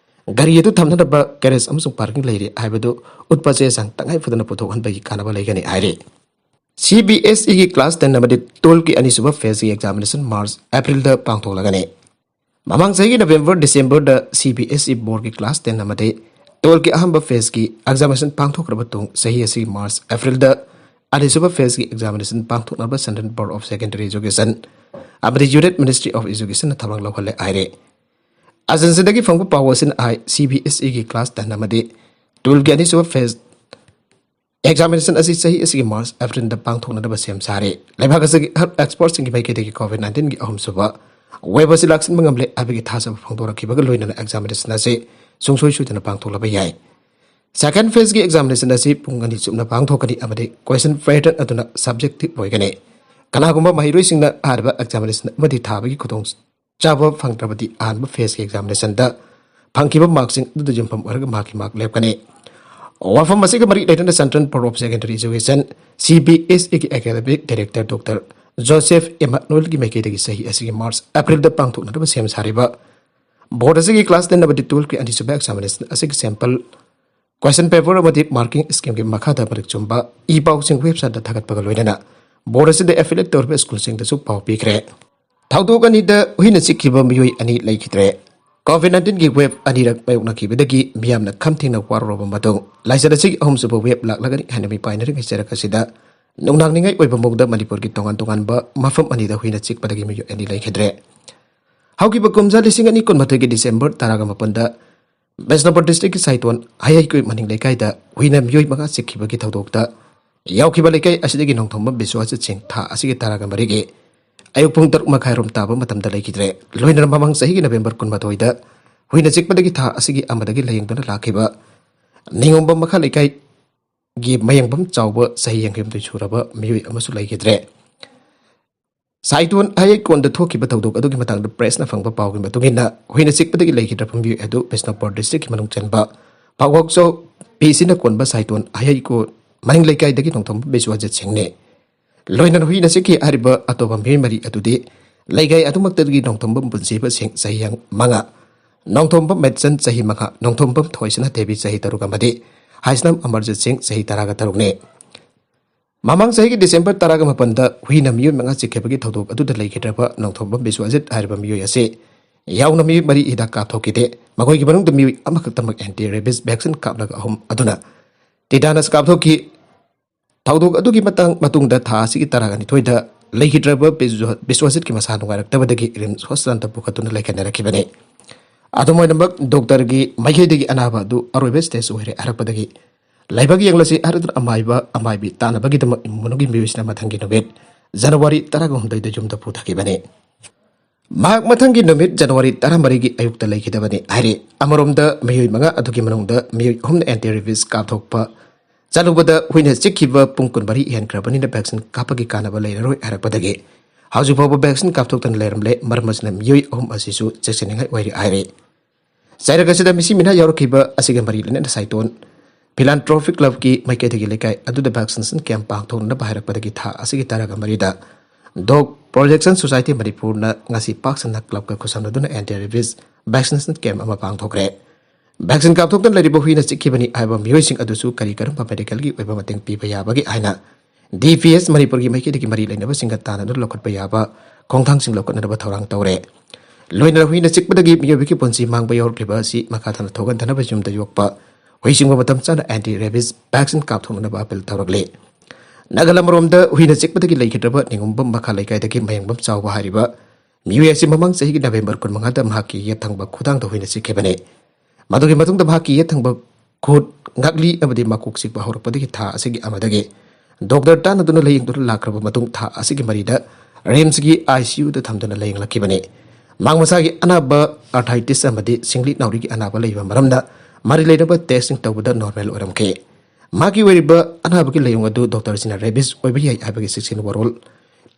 ꯒꯥꯔꯤ ꯑꯗꯨ ꯊꯝꯅꯅꯕ ꯒꯦꯔꯦꯖ ꯑꯃꯁꯨꯡ ꯄꯥꯔꯀꯤꯡ ꯂꯩꯔꯦ ꯍꯥꯏꯕꯗꯨ ꯎꯠꯄ ꯆꯦ ꯆꯥꯡ ꯇꯉꯥꯏ ꯐꯗꯅ ꯄꯨꯊꯣꯛꯍꯟꯕꯒꯤ ꯀꯥꯟꯅꯕ ꯂꯩꯒꯅꯤ ꯍꯥꯏꯔꯤ꯫ ꯁꯤ ꯕꯤ ꯑꯦꯁ ꯏꯒꯤ ꯀ꯭ꯂꯥꯁ ꯇꯦꯟ ꯑꯃꯗꯤ ꯇꯨꯌꯦꯜꯐꯀꯤ ꯑꯅꯤꯁꯨꯕ ꯐꯦꯖꯀꯤ ꯑꯦꯛꯖꯥꯃꯤꯅꯦꯁꯟ ꯃꯥꯔꯆ, ꯑꯦꯄ꯭ꯔꯤꯜꯗ ꯄꯥꯡꯊꯣꯛꯂꯒꯅꯤ꯫ ꯃꯃꯥꯡ ꯆꯍꯤꯒꯤ ꯅꯕꯦꯝꯕꯔ, ꯗꯤꯁꯦꯝꯕꯔꯗ ꯁꯤ ꯕꯤ ꯑꯦꯁ ꯏ ꯕꯣꯔꯗꯀꯤ ꯀ꯭ꯂꯥꯁ ꯇꯦꯟ ꯑꯃꯗꯤ ꯇꯨꯌꯦꯜꯐꯀꯤ ꯑꯍꯥꯟꯕ ꯐꯦꯖꯀꯤ ꯑꯦꯛꯖꯥꯃꯤꯅꯦꯁꯟ ꯄꯥꯡꯊꯣꯛꯈ꯭ꯔꯕ ꯇꯨꯡ, ꯆꯍꯤ ꯑꯁꯤꯒꯤ ꯃꯥꯔꯆ, ꯑꯦꯄ꯭ꯔꯤꯜꯗ ꯑꯅꯤꯁꯨꯕ ꯐꯦꯖꯀꯤ ꯑꯦꯛꯖꯥꯃꯤꯅꯦꯁꯟ ꯄꯥꯡꯊꯣꯛꯅꯕ central board of secondary education ꯑꯃꯗꯤ ꯌꯨꯅꯤꯠ ꯃꯤꯅꯤꯁꯇ꯭ꯔꯤ ꯑꯣꯐ ꯑꯦꯖꯨꯀꯦꯁꯟꯅ ꯊꯧꯔꯥꯡ ꯂꯧꯍꯜꯂꯦ ꯍꯥꯏꯔꯦ꯫ ꯑꯦꯖꯦꯟꯁꯤꯗꯒꯤ ꯐꯪꯕ ꯄꯥꯎ ꯑꯁꯤꯅ ꯍꯥꯏ, ꯁꯤ ꯕꯤ ꯑꯦꯁ ꯏꯒꯤ ꯀ꯭ꯂꯥꯁ ꯇꯦꯟ ꯑꯃꯗꯤ ꯇꯨꯌꯦꯜꯐꯀꯤ ꯑꯅꯤꯁꯨꯕ ꯐꯦꯖ ꯑꯦꯛꯖꯥꯃꯤꯅꯦꯁꯟ ꯑꯁꯤ ꯆꯍꯤ ꯑꯁꯤꯒꯤ ꯃꯥꯔꯆ, ꯑꯦꯄ꯭ꯔꯤꯜꯗ ꯄꯥꯡꯊꯣꯛꯅꯅꯕ ꯁꯦꯝ ꯁꯥꯔꯦ꯫ ꯂꯩꯕꯥꯛ ꯑꯁꯤꯒꯤ ꯍꯦꯜꯊ ꯑꯦꯛꯁꯄꯔꯠꯁꯤꯡꯒꯤ ꯃꯥꯏꯀꯩꯗꯒꯤ ꯀꯣꯚꯤꯗ ꯅꯥꯏꯟꯇꯤꯟꯒꯤ ꯑꯍꯨꯝꯁꯨꯕ ꯋꯦꯕ ꯑꯁꯤ ꯂꯥꯛꯁꯤꯟꯕ ꯉꯝꯂꯦ ꯍꯥꯏꯕꯒꯤ ꯊꯥꯖꯕ ꯐꯣꯡꯗꯣꯔꯛꯈꯤꯕꯒ ꯂꯣꯏꯅꯅ ꯑꯦꯛꯖꯥꯃꯤꯅꯦꯁꯟ ꯑꯁꯤ ꯁꯨꯡꯁꯣꯏ ꯁꯣꯏꯗꯅ ꯄꯥꯡꯊꯣꯛꯂꯕ ꯌꯥꯏ꯫ ꯁꯦꯀꯦꯟ ꯐꯦꯖꯀꯤ ꯑꯦꯛꯖꯥꯃꯤꯅꯦꯁꯟ ꯑꯁꯤ ꯄꯨꯡ ꯑꯅꯤ ꯆꯨꯞꯅ ꯄꯥꯡꯊꯣꯛꯀꯅꯤ ꯑꯃꯗꯤ ꯀ꯭ꯋꯦꯁꯟ ꯄꯦꯇꯔꯟ ꯑꯗꯨꯅ ꯁꯕꯖꯦꯛꯇꯤꯚ ꯑꯣꯏꯒꯅꯤ꯫ ꯀꯅꯥꯒꯨꯝꯕ ꯃꯍꯩꯔꯣꯏꯁꯤꯡꯅ ꯍꯥꯏꯔꯤꯕ ꯑꯦꯛꯖꯥꯃꯤꯅꯦꯁꯟ ꯑꯃꯗꯤ ꯊꯥꯕꯒꯤ ꯈꯨꯗꯣꯡ ꯆꯥꯕ ꯐꯪꯗ꯭ꯔꯕꯗꯤ ꯑꯍꯥꯟꯕ ꯐꯦꯖꯀꯤ ꯑꯦꯛꯖꯥꯃꯤꯅꯦꯁꯟꯗ ꯐꯪꯈꯤꯕ ꯃꯥꯔꯛꯁꯤꯡ ꯑꯗꯨꯗ ꯌꯨꯝꯐꯝ ꯑꯣꯏꯔꯒ ꯃꯍꯥꯛꯀꯤ ꯃꯥꯔꯛ ꯂꯦꯞꯀꯅꯤ꯫ ꯋꯥꯐꯝ ꯑꯁꯤꯒ ꯃꯔꯤ ꯂꯩꯅꯅ Central Board of Secondary Education, C B S E ꯒꯤ Academic Director Doctor Joseph Emmanuel ꯒꯤ ꯃꯥꯏꯀꯩꯗꯒꯤ ꯆꯍꯤ ꯑꯁꯤꯒꯤ March, April ꯗ ꯄꯥꯡꯊꯣꯛꯅꯅꯕ ꯁꯦꯝ ꯁꯥꯔꯤꯕ Board ꯑꯁꯤꯒꯤ Class ten ꯑꯃꯗꯤ twelve ꯀꯤ ꯑꯅꯤꯁꯨꯕ examination ꯑꯁꯤꯒꯤ sample question paper ꯑꯃꯗꯤ marking scheme ꯒꯤ ꯃꯈꯥꯗ ꯃꯔꯤꯛ ꯆꯨꯝꯕ ꯏ ꯄꯥꯎꯁꯤꯡ website ꯇ ꯊꯥꯒꯠꯄꯒ ꯂꯣꯏꯅꯅ Board ꯑꯁꯤꯗ affiliate ꯇꯧꯔꯤꯕ school ꯁꯤꯡꯗꯁꯨ ꯄꯥꯎ ꯄꯤꯈ꯭ꯔꯦ꯫ ꯊꯧꯗꯣꯛ ꯑꯅꯤꯗ ꯍꯨꯏꯅ ꯆꯤꯛꯈꯤꯕ ꯃꯤꯑꯣꯏ ꯑꯅꯤ ꯂꯩꯈꯤꯗ꯭ꯔꯦ꯫ COVID nineteen ꯒꯤ wave ꯑꯅꯤꯔꯛ ꯃꯥꯌꯣꯛꯅꯈꯤꯕꯗꯒꯤ ꯃꯤꯌꯥꯝꯅ ꯈꯝ ꯊꯦꯡꯅ ꯋꯥꯔꯨꯔꯕ ꯃꯇꯨꯡ, ꯂꯥꯏꯆꯠ ꯑꯁꯤꯒꯤ ꯑꯍꯨꯝꯁꯨꯕ wave ꯂꯥꯛꯂꯒꯅꯤ ꯍꯥꯏꯅ ꯃꯤꯄꯥꯏꯅꯔꯤꯉꯩ ꯆꯩꯔꯛ ꯑꯁꯤꯗ ꯅꯨꯡꯅꯥꯡꯅꯤꯡꯉꯥꯏ ꯑꯣꯏꯕ ꯃꯑꯣꯡꯗ ꯃꯅꯤꯄꯨꯔꯒꯤ ꯇꯣꯉꯥꯟ ꯇꯣꯉꯥꯟꯕ ꯃꯐꯝ ꯑꯅꯤꯗ ꯍꯨꯏꯅ ꯆꯤꯛꯄꯗꯒꯤ ꯃꯤꯑꯣꯏ ꯑꯅꯤ ꯂꯩꯈꯤꯗ꯭ꯔꯦ꯫ ꯍꯧꯈꯤꯕ ꯀꯨꯝꯖꯥ ꯂꯤꯁꯤꯡ ꯑꯅꯤ ꯀꯨꯟꯃꯥꯊꯣꯏꯒꯤ December ꯇꯔꯥꯒ ꯃꯥꯄꯟꯗ ꯕꯤꯁꯅꯨꯄꯨꯔ district ꯀꯤ ꯁꯥꯏꯇꯣꯟ ꯍꯌꯥꯏꯀꯣꯏ ꯃꯅꯤꯡ ꯂꯩꯀꯥꯏꯗ ꯍꯨꯏꯅ ꯃꯤꯑꯣꯏ ꯃꯉꯥ ꯆꯤꯛꯈꯤꯕꯒꯤ ꯊꯧꯗꯣꯛꯇ ꯌꯥꯎꯈꯤꯕ ꯂꯩꯀꯥꯏ ꯑꯁꯤꯗꯒꯤ ꯅꯣꯡꯊꯣꯝꯕꯝ ꯕꯤꯁ꯭ꯋꯥꯖꯤꯠ ꯁꯤꯡ ꯊꯥ ꯑꯁꯤꯒꯤ ꯇꯔꯥꯒ ꯃꯔꯤꯒꯤ ꯑꯌꯨꯛ ꯄꯨꯡ ꯇꯔꯨꯛ ꯃꯈꯥꯏꯔꯣꯝ ꯇꯥꯕ ꯃꯇꯝꯗ ꯂꯩꯈꯤꯗ꯭ꯔꯦ꯫ ꯂꯣꯏꯅꯅ ꯃꯃꯥꯡ ꯆꯍꯤꯒꯤ November ꯀꯨꯟꯃꯥꯊꯣꯏꯗ ꯍꯨꯏꯅ ꯆꯤꯛꯄꯗꯒꯤ ꯊꯥ ꯑꯁꯤꯒꯤ ꯑꯃꯗꯒꯤ ꯂꯥꯌꯦꯡꯗꯨꯅ ꯂꯥꯛꯈꯤꯕ ꯅꯤꯉꯣꯝꯕꯝ ꯃꯈꯥ ꯂꯩꯀꯥꯏꯒꯤ ꯃꯌꯦꯡꯕꯝ ꯆꯥꯎꯕ ꯆꯍꯤ ꯌꯥꯡꯈꯩ ꯍꯨꯝꯗꯣꯏ ꯁꯨꯔꯕ ꯃꯤꯑꯣꯏ ꯑꯃꯁꯨ ꯂꯩꯈꯤꯗ꯭ꯔꯦ꯫ ꯁꯥꯏꯇꯣꯟ ꯍꯌꯥꯏꯀꯣꯟꯗ ꯊꯣꯛꯈꯤꯕ ꯊꯧꯗꯣꯛ ꯑꯗꯨꯒꯤ ꯃꯇꯥꯡꯗ press ꯅ ꯐꯪꯕ ꯄꯥꯎꯒꯤ ꯃꯇꯨꯡ ꯏꯟꯅ, ꯍꯨꯏꯅ ꯆꯤꯛꯄꯗꯒꯤ ꯂꯩꯈꯤꯗ꯭ꯔꯕ ꯃꯤꯑꯣꯏ ꯑꯗꯨ ꯕꯤꯁꯅꯨꯄꯨꯔ district ꯀꯤ ꯃꯅꯨꯡ ꯆꯟꯕ ꯄꯥꯎꯋꯥꯛꯆꯧ ꯄꯤ ꯁꯤꯅ ꯀꯣꯟꯕ ꯁꯥꯏꯇꯣꯟ ꯍꯌꯥꯏꯀꯣꯟ ꯃꯅꯤꯡ ꯂꯩꯀꯥꯏꯗꯒꯤ ꯅꯣꯡꯊꯣꯝꯕꯝ ꯕꯤꯁ꯭ꯋꯥꯖꯤꯠ ꯁꯤꯡꯅꯤ꯫ ꯂꯣꯏꯅꯅ ꯍꯨꯏꯅ ꯆꯤꯛꯈꯤ ꯍꯥꯏꯔꯤꯕ ꯑꯇꯣꯞꯄ ꯃꯤꯑꯣꯏ ꯃꯔꯤ ꯑꯗꯨꯗꯤ ꯂꯩꯀꯥꯏ ꯑꯗꯨꯃꯛꯇꯒꯤ ꯅꯣꯡꯊꯣꯝꯕꯝ ꯄꯨꯟꯁꯤꯕ ꯁꯤꯡ ꯆꯍꯤ ꯌꯥꯡ-, ꯃꯉꯥ, ꯅꯣꯡꯊꯣꯝꯕꯝ ꯃꯦꯠꯁꯟ ꯆꯍꯤ ꯃꯉꯥ, ꯅꯣꯡꯊꯣꯝꯕꯝ ꯊꯣꯏꯁꯅꯥ ꯗꯦꯕꯤ ꯆꯍꯤ ꯇꯔꯨꯛ ꯑꯃꯗꯤ ꯍꯥꯏꯁꯅꯝ ꯑꯃꯔꯖꯤꯠ ꯁꯤꯡ ꯆꯍꯤ ꯇꯔꯥꯒ ꯇꯔꯨꯛꯅꯤ꯫ ꯃꯃꯥꯡ ꯆꯍꯤꯒꯤ December ꯇꯔꯥꯒ ꯃꯥꯄꯟꯗ ꯍꯨꯏꯅ ꯃꯤꯑꯣꯏ ꯃꯉꯥ ꯆꯤꯛꯈꯤꯕꯒꯤ ꯊꯧꯗꯣꯛ ꯑꯗꯨꯗ ꯂꯩꯈꯤꯗ꯭ꯔꯕ ꯅꯣꯡꯊꯣꯝꯕꯝ ꯕꯤꯁ꯭ꯋꯥꯖꯤꯠ ꯍꯥꯏꯔꯤꯕ ꯃꯤꯑꯣꯏ ꯑꯁꯤ ꯌꯥꯎꯅ ꯃꯤꯑꯣꯏ ꯃꯔꯤ ꯍꯤꯗꯥꯛ ꯀꯥꯞꯊꯣꯛꯈꯤꯗꯦ꯫ ꯃꯈꯣꯏꯒꯤ ꯃꯅꯨꯡꯗ ꯃꯤꯑꯣꯏ ꯑꯃꯈꯛꯇꯃꯛ anti rabies vaccine ꯀꯥꯞꯂꯒ ꯑꯍꯨꯝ ꯑꯗꯨꯅ tetanus ꯀꯥꯞꯊꯣꯛꯈꯤ꯫ ꯊꯧꯗꯣꯛ ꯑꯗꯨꯒꯤ ꯃꯇꯥꯡ ꯃꯇꯨꯡꯗ ꯊꯥ ꯑꯁꯤꯒꯤ ꯇꯔꯥꯒ ꯅꯤꯊꯣꯏꯗ ꯂꯩꯈꯤꯗ꯭ꯔꯕ ꯕꯤꯁ꯭ꯋ-, ꯕꯤꯁ꯭ꯋꯥꯖꯤꯠꯀꯤ ꯃꯁꯥ ꯅꯨꯡꯉꯥꯏꯔꯛꯇꯕꯗꯒꯤ RIMS hospital ꯗ ꯄꯨꯈꯠꯇꯨꯅ ꯂꯩꯈꯠꯅꯔꯛꯈꯤꯕꯅꯤ꯫ ꯑꯗꯨꯝ ꯑꯣꯏꯅꯃꯛ, doctor ꯒꯤ ꯃꯥꯏꯀꯩꯗꯒꯤ ꯑꯅꯥꯕ ꯑꯗꯨ ꯑꯔꯣꯏꯕ stage ꯑꯣꯏꯔꯦ ꯍꯥꯏꯔꯛꯄꯗꯒꯤ ꯂꯥꯏꯕꯛ ꯌꯦꯡꯂꯁꯤ ꯍꯥꯏꯔꯗꯨꯅ ꯑꯃꯥꯏꯕ ꯑꯃꯥꯏꯕꯤ ꯇꯥꯅꯕꯒꯤꯗꯃꯛ ꯏꯃꯨꯡ ꯃꯅꯨꯡꯒꯤ ꯃꯤꯑꯣꯏꯁꯤꯡꯅ ꯃꯊꯪꯒꯤ ꯅꯨꯃꯤꯠ January ꯇꯔꯥꯒ ꯍꯨꯝꯗꯣꯏꯗ ꯌꯨꯝꯗ ꯄꯨꯊꯈꯤꯕꯅꯤ꯫ ꯃꯍꯥꯛ ꯃꯊꯪꯒꯤ ꯅꯨꯃꯤꯠ January ꯇꯔꯥꯃꯔꯤꯒꯤ ꯑꯌꯨꯛꯇ ꯂꯩꯈꯤꯗꯕꯅꯤ ꯍꯥꯏꯔꯤ꯫ ꯑꯃꯔꯣꯝꯗ, ꯃꯤꯑꯣꯏ ꯃꯉꯥ ꯑꯗꯨꯒꯤ ꯃꯅꯨꯡꯗ ꯃꯤꯑꯣꯏ ꯑꯍꯨꯝꯅ anti rabies ꯀꯥꯞꯊꯣꯛꯄ ꯆꯠꯂꯨꯕꯗ ꯍꯨꯏꯅ ꯆꯤꯛꯈꯤꯕ ꯄꯨꯡ ꯀꯨꯟꯃꯔꯤ ꯍꯦꯟꯈ꯭ꯔꯕꯅꯤꯅ vaccine ꯀꯥꯞꯄꯒꯤ ꯀꯥꯟꯅꯕ ꯂꯩꯔꯔꯣꯏ ꯍꯥꯏꯔꯛꯄꯗꯒꯤ ꯍꯧꯖꯤꯛ ꯐꯥꯎꯕ vaccine ꯀꯥꯞꯊꯣꯛꯇꯅ ꯂꯩꯔꯝꯂꯦ꯫ ꯃꯔꯝ ꯑꯁꯤꯅ ꯃꯤꯑꯣꯏ ꯑꯍꯨꯝ ꯑꯁꯤꯁꯨ ꯆꯦꯛꯁꯤꯟꯅꯤꯡꯉꯥꯏ ꯑꯣꯏꯔꯤ ꯍꯥꯏꯔꯤ꯫ ꯆꯩꯔꯛ ꯑꯁꯤꯗ ꯃꯤꯁꯤ ꯃꯤꯅꯥ ꯌꯥꯎꯔꯛꯈꯤꯕ ꯑꯁꯤꯒ ꯃꯔꯤ ꯂꯩꯅꯅ ꯁꯥꯏꯇꯣꯟ Philanthropic Clubꯀꯤ ꯃꯥꯏꯀꯩꯗꯒꯤ ꯂꯩꯀꯥꯏ ꯑꯗꯨꯗ vaccination camp ꯄꯥꯡꯊꯣꯛꯅꯅꯕ ꯍꯥꯏꯔꯛꯄꯗꯒꯤ ꯊꯥ ꯑꯁꯤꯒꯤ ꯇꯔꯥꯒ ꯃꯔꯤꯗ Dog Protection Society ꯃꯅꯤꯄꯨꯔꯅ ꯉꯁꯤ ꯄꯥꯛ ꯁꯟꯅ clubꯀ ꯈꯨꯠꯁꯝꯅꯗꯨꯅ anti rabies vaccination camp ꯑꯃ ꯄꯥꯡꯊꯣꯛꯈ꯭ꯔꯦ꯫ Vaccine ꯀꯥꯞꯊꯣꯛꯇꯨꯅ ꯂꯩꯔꯤꯕ ꯍꯨꯏꯅ ꯆꯤꯛꯈꯤꯕꯅꯤ ꯍꯥꯏꯕ ꯃꯤꯑꯣꯏꯁꯤꯡ ꯑꯗꯨꯁꯨ ꯀꯔꯤ ꯀꯔꯝꯕ medicalꯒꯤ ꯑꯣꯏꯕ ꯃꯇꯦꯡ ꯄꯤꯕ ꯌꯥꯕꯒꯦ ꯍꯥꯏꯅ D P S ꯃꯅꯤꯄꯨꯔꯒꯤ ꯃꯥꯏꯀꯩꯗꯒꯤ ꯃꯔꯤ ꯂꯩꯅꯕꯁꯤꯡꯒ ꯇꯥꯟꯅꯗꯨꯅ ꯂꯧꯈꯠꯄ ꯌꯥꯕ ꯈꯣꯡꯊꯥꯡꯁꯤꯡ ꯂꯧꯈꯠꯅꯅꯕ ꯊꯧꯔꯥꯡ ꯇꯧꯔꯦ꯫ ꯂꯣꯏꯅꯅ ꯍꯨꯏꯅ ꯆꯤꯛꯄꯗꯒꯤ ꯃꯤꯑꯣꯏꯕꯒꯤ ꯄꯨꯟꯁꯤ ꯃꯥꯡꯕ ꯌꯥꯎꯔꯛꯂꯤꯕ ꯑꯁꯤ ꯃꯈꯥ ꯇꯥꯅ ꯊꯣꯛꯍꯟꯗꯅꯕ ꯌꯨꯝꯗ ꯌꯣꯛꯄ ꯍꯨꯏꯁꯤꯡꯕꯨ ꯃꯇꯝ ꯆꯥꯅ anti rabies vaccine ꯀꯥꯞꯊꯣꯛꯅꯅꯕ appeal ꯇꯧꯔꯛꯂꯤ꯫ ꯅꯥꯒꯜ ꯑꯃꯔꯣꯝꯗ ꯍꯨꯏꯅ ꯆꯤꯛꯄꯗꯒꯤ ꯂꯩꯈꯤꯗ꯭ꯔꯕ ꯅꯤꯉꯣꯝꯕꯝ ꯃꯈꯥ ꯂꯩꯀꯥꯏꯗꯒꯤ ꯃꯌꯦꯡꯕꯝ ꯆꯥꯎꯕ ꯍꯥꯏꯔꯤꯕ ꯃꯤꯑꯣꯏ ꯑꯁꯤ ꯃꯃꯥꯡ ꯆꯍꯤꯒꯤ November ꯀꯨꯟꯃꯉꯥꯗ ꯃꯍꯥꯛꯀꯤ ꯌꯦꯠ ꯊꯪꯕ ꯈꯨꯗꯥꯡꯗ ꯍꯨꯏꯅ ꯆꯤꯛꯈꯤꯕꯅꯤ꯫ ꯃꯗꯨꯒꯤ ꯃꯇꯨꯡꯗ ꯃꯍꯥꯛꯀꯤ ꯌꯦꯠ ꯊꯪꯕ ꯈꯨꯠ, ꯉꯛꯂꯤ ꯑꯃꯗꯤ ꯃꯀꯣꯛ ꯆꯤꯛꯄ ꯍꯧꯔꯛꯄꯗꯒꯤ ꯊꯥ ꯑꯁꯤꯒꯤ ꯑꯃꯗꯒꯤ doctor ꯇꯥꯟꯅꯗꯨꯅ ꯂꯥꯌꯦꯡꯗꯨꯅ ꯂꯥꯛꯈ꯭ꯔꯕ ꯃꯇꯨꯡ ꯊꯥ ꯑꯁꯤꯒꯤ ꯃꯔꯤꯗ RIMSꯀꯤ ICUꯗ ꯊꯝꯗꯨꯅ ꯂꯥꯌꯦꯡꯂꯛꯈꯤꯕꯅꯤ꯫ ꯃꯍꯥꯛ ꯃꯁꯥꯒꯤ ꯑꯅꯥꯕ arthritis ꯑꯃꯗꯤ ꯁꯤꯡꯂꯤ ꯅꯥꯎꯔꯤꯒꯤ ꯑꯅꯥꯕ ꯂꯩꯕ ꯃꯔꯝꯅ ꯃꯔꯤ ꯂꯩꯅꯕ testꯁꯤꯡ ꯇꯧꯕꯗ normal ꯑꯣꯏꯔꯝꯈꯤ꯫ ꯃꯍꯥꯛꯀꯤ ꯑꯣꯏꯔꯤꯕ ꯑꯅꯥꯕꯒꯤ ꯂꯥꯏꯑꯣꯡ ꯑꯗꯨ doctorꯁꯤꯡꯅ rabies ꯑꯣꯏꯕ ꯌꯥꯏ ꯍꯥꯏꯕꯒꯤ ꯆꯦꯛꯁꯤꯟ ꯋꯥꯔꯣꯜ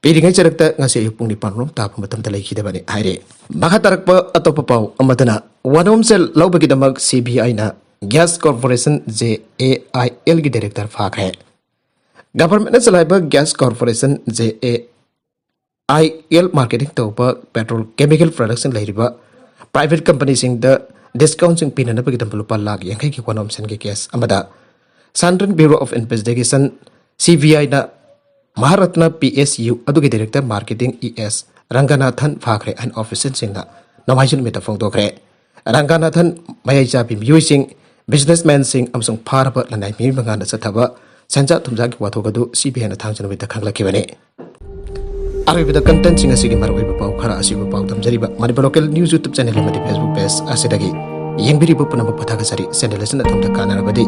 ꯄꯤꯔꯤꯉꯩ ꯆꯔꯛꯇ ꯉꯁꯤ ꯑꯌꯨꯛ ꯄꯨꯡ ꯅꯤꯄꯥꯟ ꯔꯣꯝ ꯇꯥꯕ ꯃꯇꯝꯗ ꯂꯩꯈꯤꯗꯕꯅꯤ ꯍꯥꯏꯔꯤ꯫ ꯃꯈꯥ ꯇꯥꯔꯛꯄ ꯑꯇꯣꯞꯄ ꯄꯥꯎ ꯑꯃꯗꯅ, ꯋꯥꯅꯣꯝ ꯁꯦꯜ ꯂꯧꯕꯒꯤꯗꯃꯛ CBIꯅ Gas Corporation JAILꯒꯤ director ꯐꯥꯈ꯭ꯔꯦ꯫ Governmentꯅ ꯆꯂꯥꯏꯕ Gas Corporation JAIL marketing ꯇꯧꯕ petrochemical productꯁꯤꯡ ꯂꯩꯔꯤꯕ private companyꯁꯤꯡꯗ discountꯁꯤꯡ ꯄꯤꯅꯅꯕꯒꯤꯗꯃꯛ ꯂꯨꯄꯥ ꯂꯥꯈ ꯌꯥꯡꯈꯩꯒꯤ ꯋꯥꯅꯣꯝ ꯁꯦꯜꯒꯤ case ꯑꯃꯗ Central Bureau of Investigation, CBIꯅ Maharatna PSU ꯑꯗꯨꯒꯤ director marketing ES ꯔꯪꯒꯅꯥꯊꯟ ꯐꯥꯈ꯭ꯔꯦ ꯍꯥꯏꯅ officialꯁꯤꯡꯅ ꯅꯣꯡꯃꯥꯏꯖꯤꯡ ꯅꯨꯃꯤꯠꯇ ꯐꯣꯡꯗꯣꯛꯈ꯭ꯔꯦ꯫ ꯔꯪꯒꯅꯥꯊꯟ ꯃꯌꯥꯏ ꯆꯥꯕꯤ ꯃꯤꯑꯣꯏꯁꯤꯡ, businessmanꯁꯤꯡ ꯑꯃꯁꯨꯡ ꯐꯥꯔꯕ ꯂꯅꯥꯏ ꯃꯤꯑꯣꯏ ꯃꯉꯥꯅ ꯆꯠꯊꯕ ꯁꯦꯟꯖꯥ ꯊꯨꯝꯖꯥꯒꯤ ꯋꯥꯊꯣꯛ ꯑꯗꯨ CBIꯅ ꯊꯥꯡꯖ ꯅꯨꯃꯤꯠꯇ ꯈꯪꯂꯛꯈꯤꯕꯅꯤ꯫ ꯑꯔꯣꯏꯕꯗ contentꯁꯤꯡ ꯑꯁꯤꯒꯤ ꯃꯔꯨꯑꯣꯏꯕ ꯄꯥꯎ ꯈꯔ ꯑꯁꯤꯕꯨ ꯄꯥꯎ ꯊꯝꯖꯔꯤꯕ Manipur Local News YouTube channel ꯑꯃꯗꯤ Facebook page ꯑꯁꯤꯗꯒꯤ ꯌꯦꯡꯕꯤꯔꯤꯕ ꯄꯨꯝꯅꯃꯛꯄꯨ ꯊꯥꯒꯠꯆꯔꯤ꯫ Channel ꯑꯁꯤꯅ ꯑꯗꯣꯝꯗ ꯀꯥꯟꯅꯔꯕꯗꯤ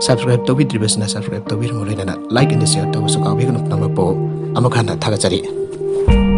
subscribe ꯇꯧꯕꯤꯗ꯭ꯔꯤꯕꯁꯤꯅ subscribe ꯇꯧꯕꯤꯔꯝꯃꯨ, ꯂꯣꯏꯅꯅ like and share ꯇꯧꯕꯁꯨ ꯀꯥꯎꯕꯤꯒꯅꯨ꯫ ꯄꯨꯝꯅꯃꯛꯄꯨ ꯑꯃꯨꯛ ꯍꯟꯅ ꯊꯥꯒꯠꯆꯔꯤ꯫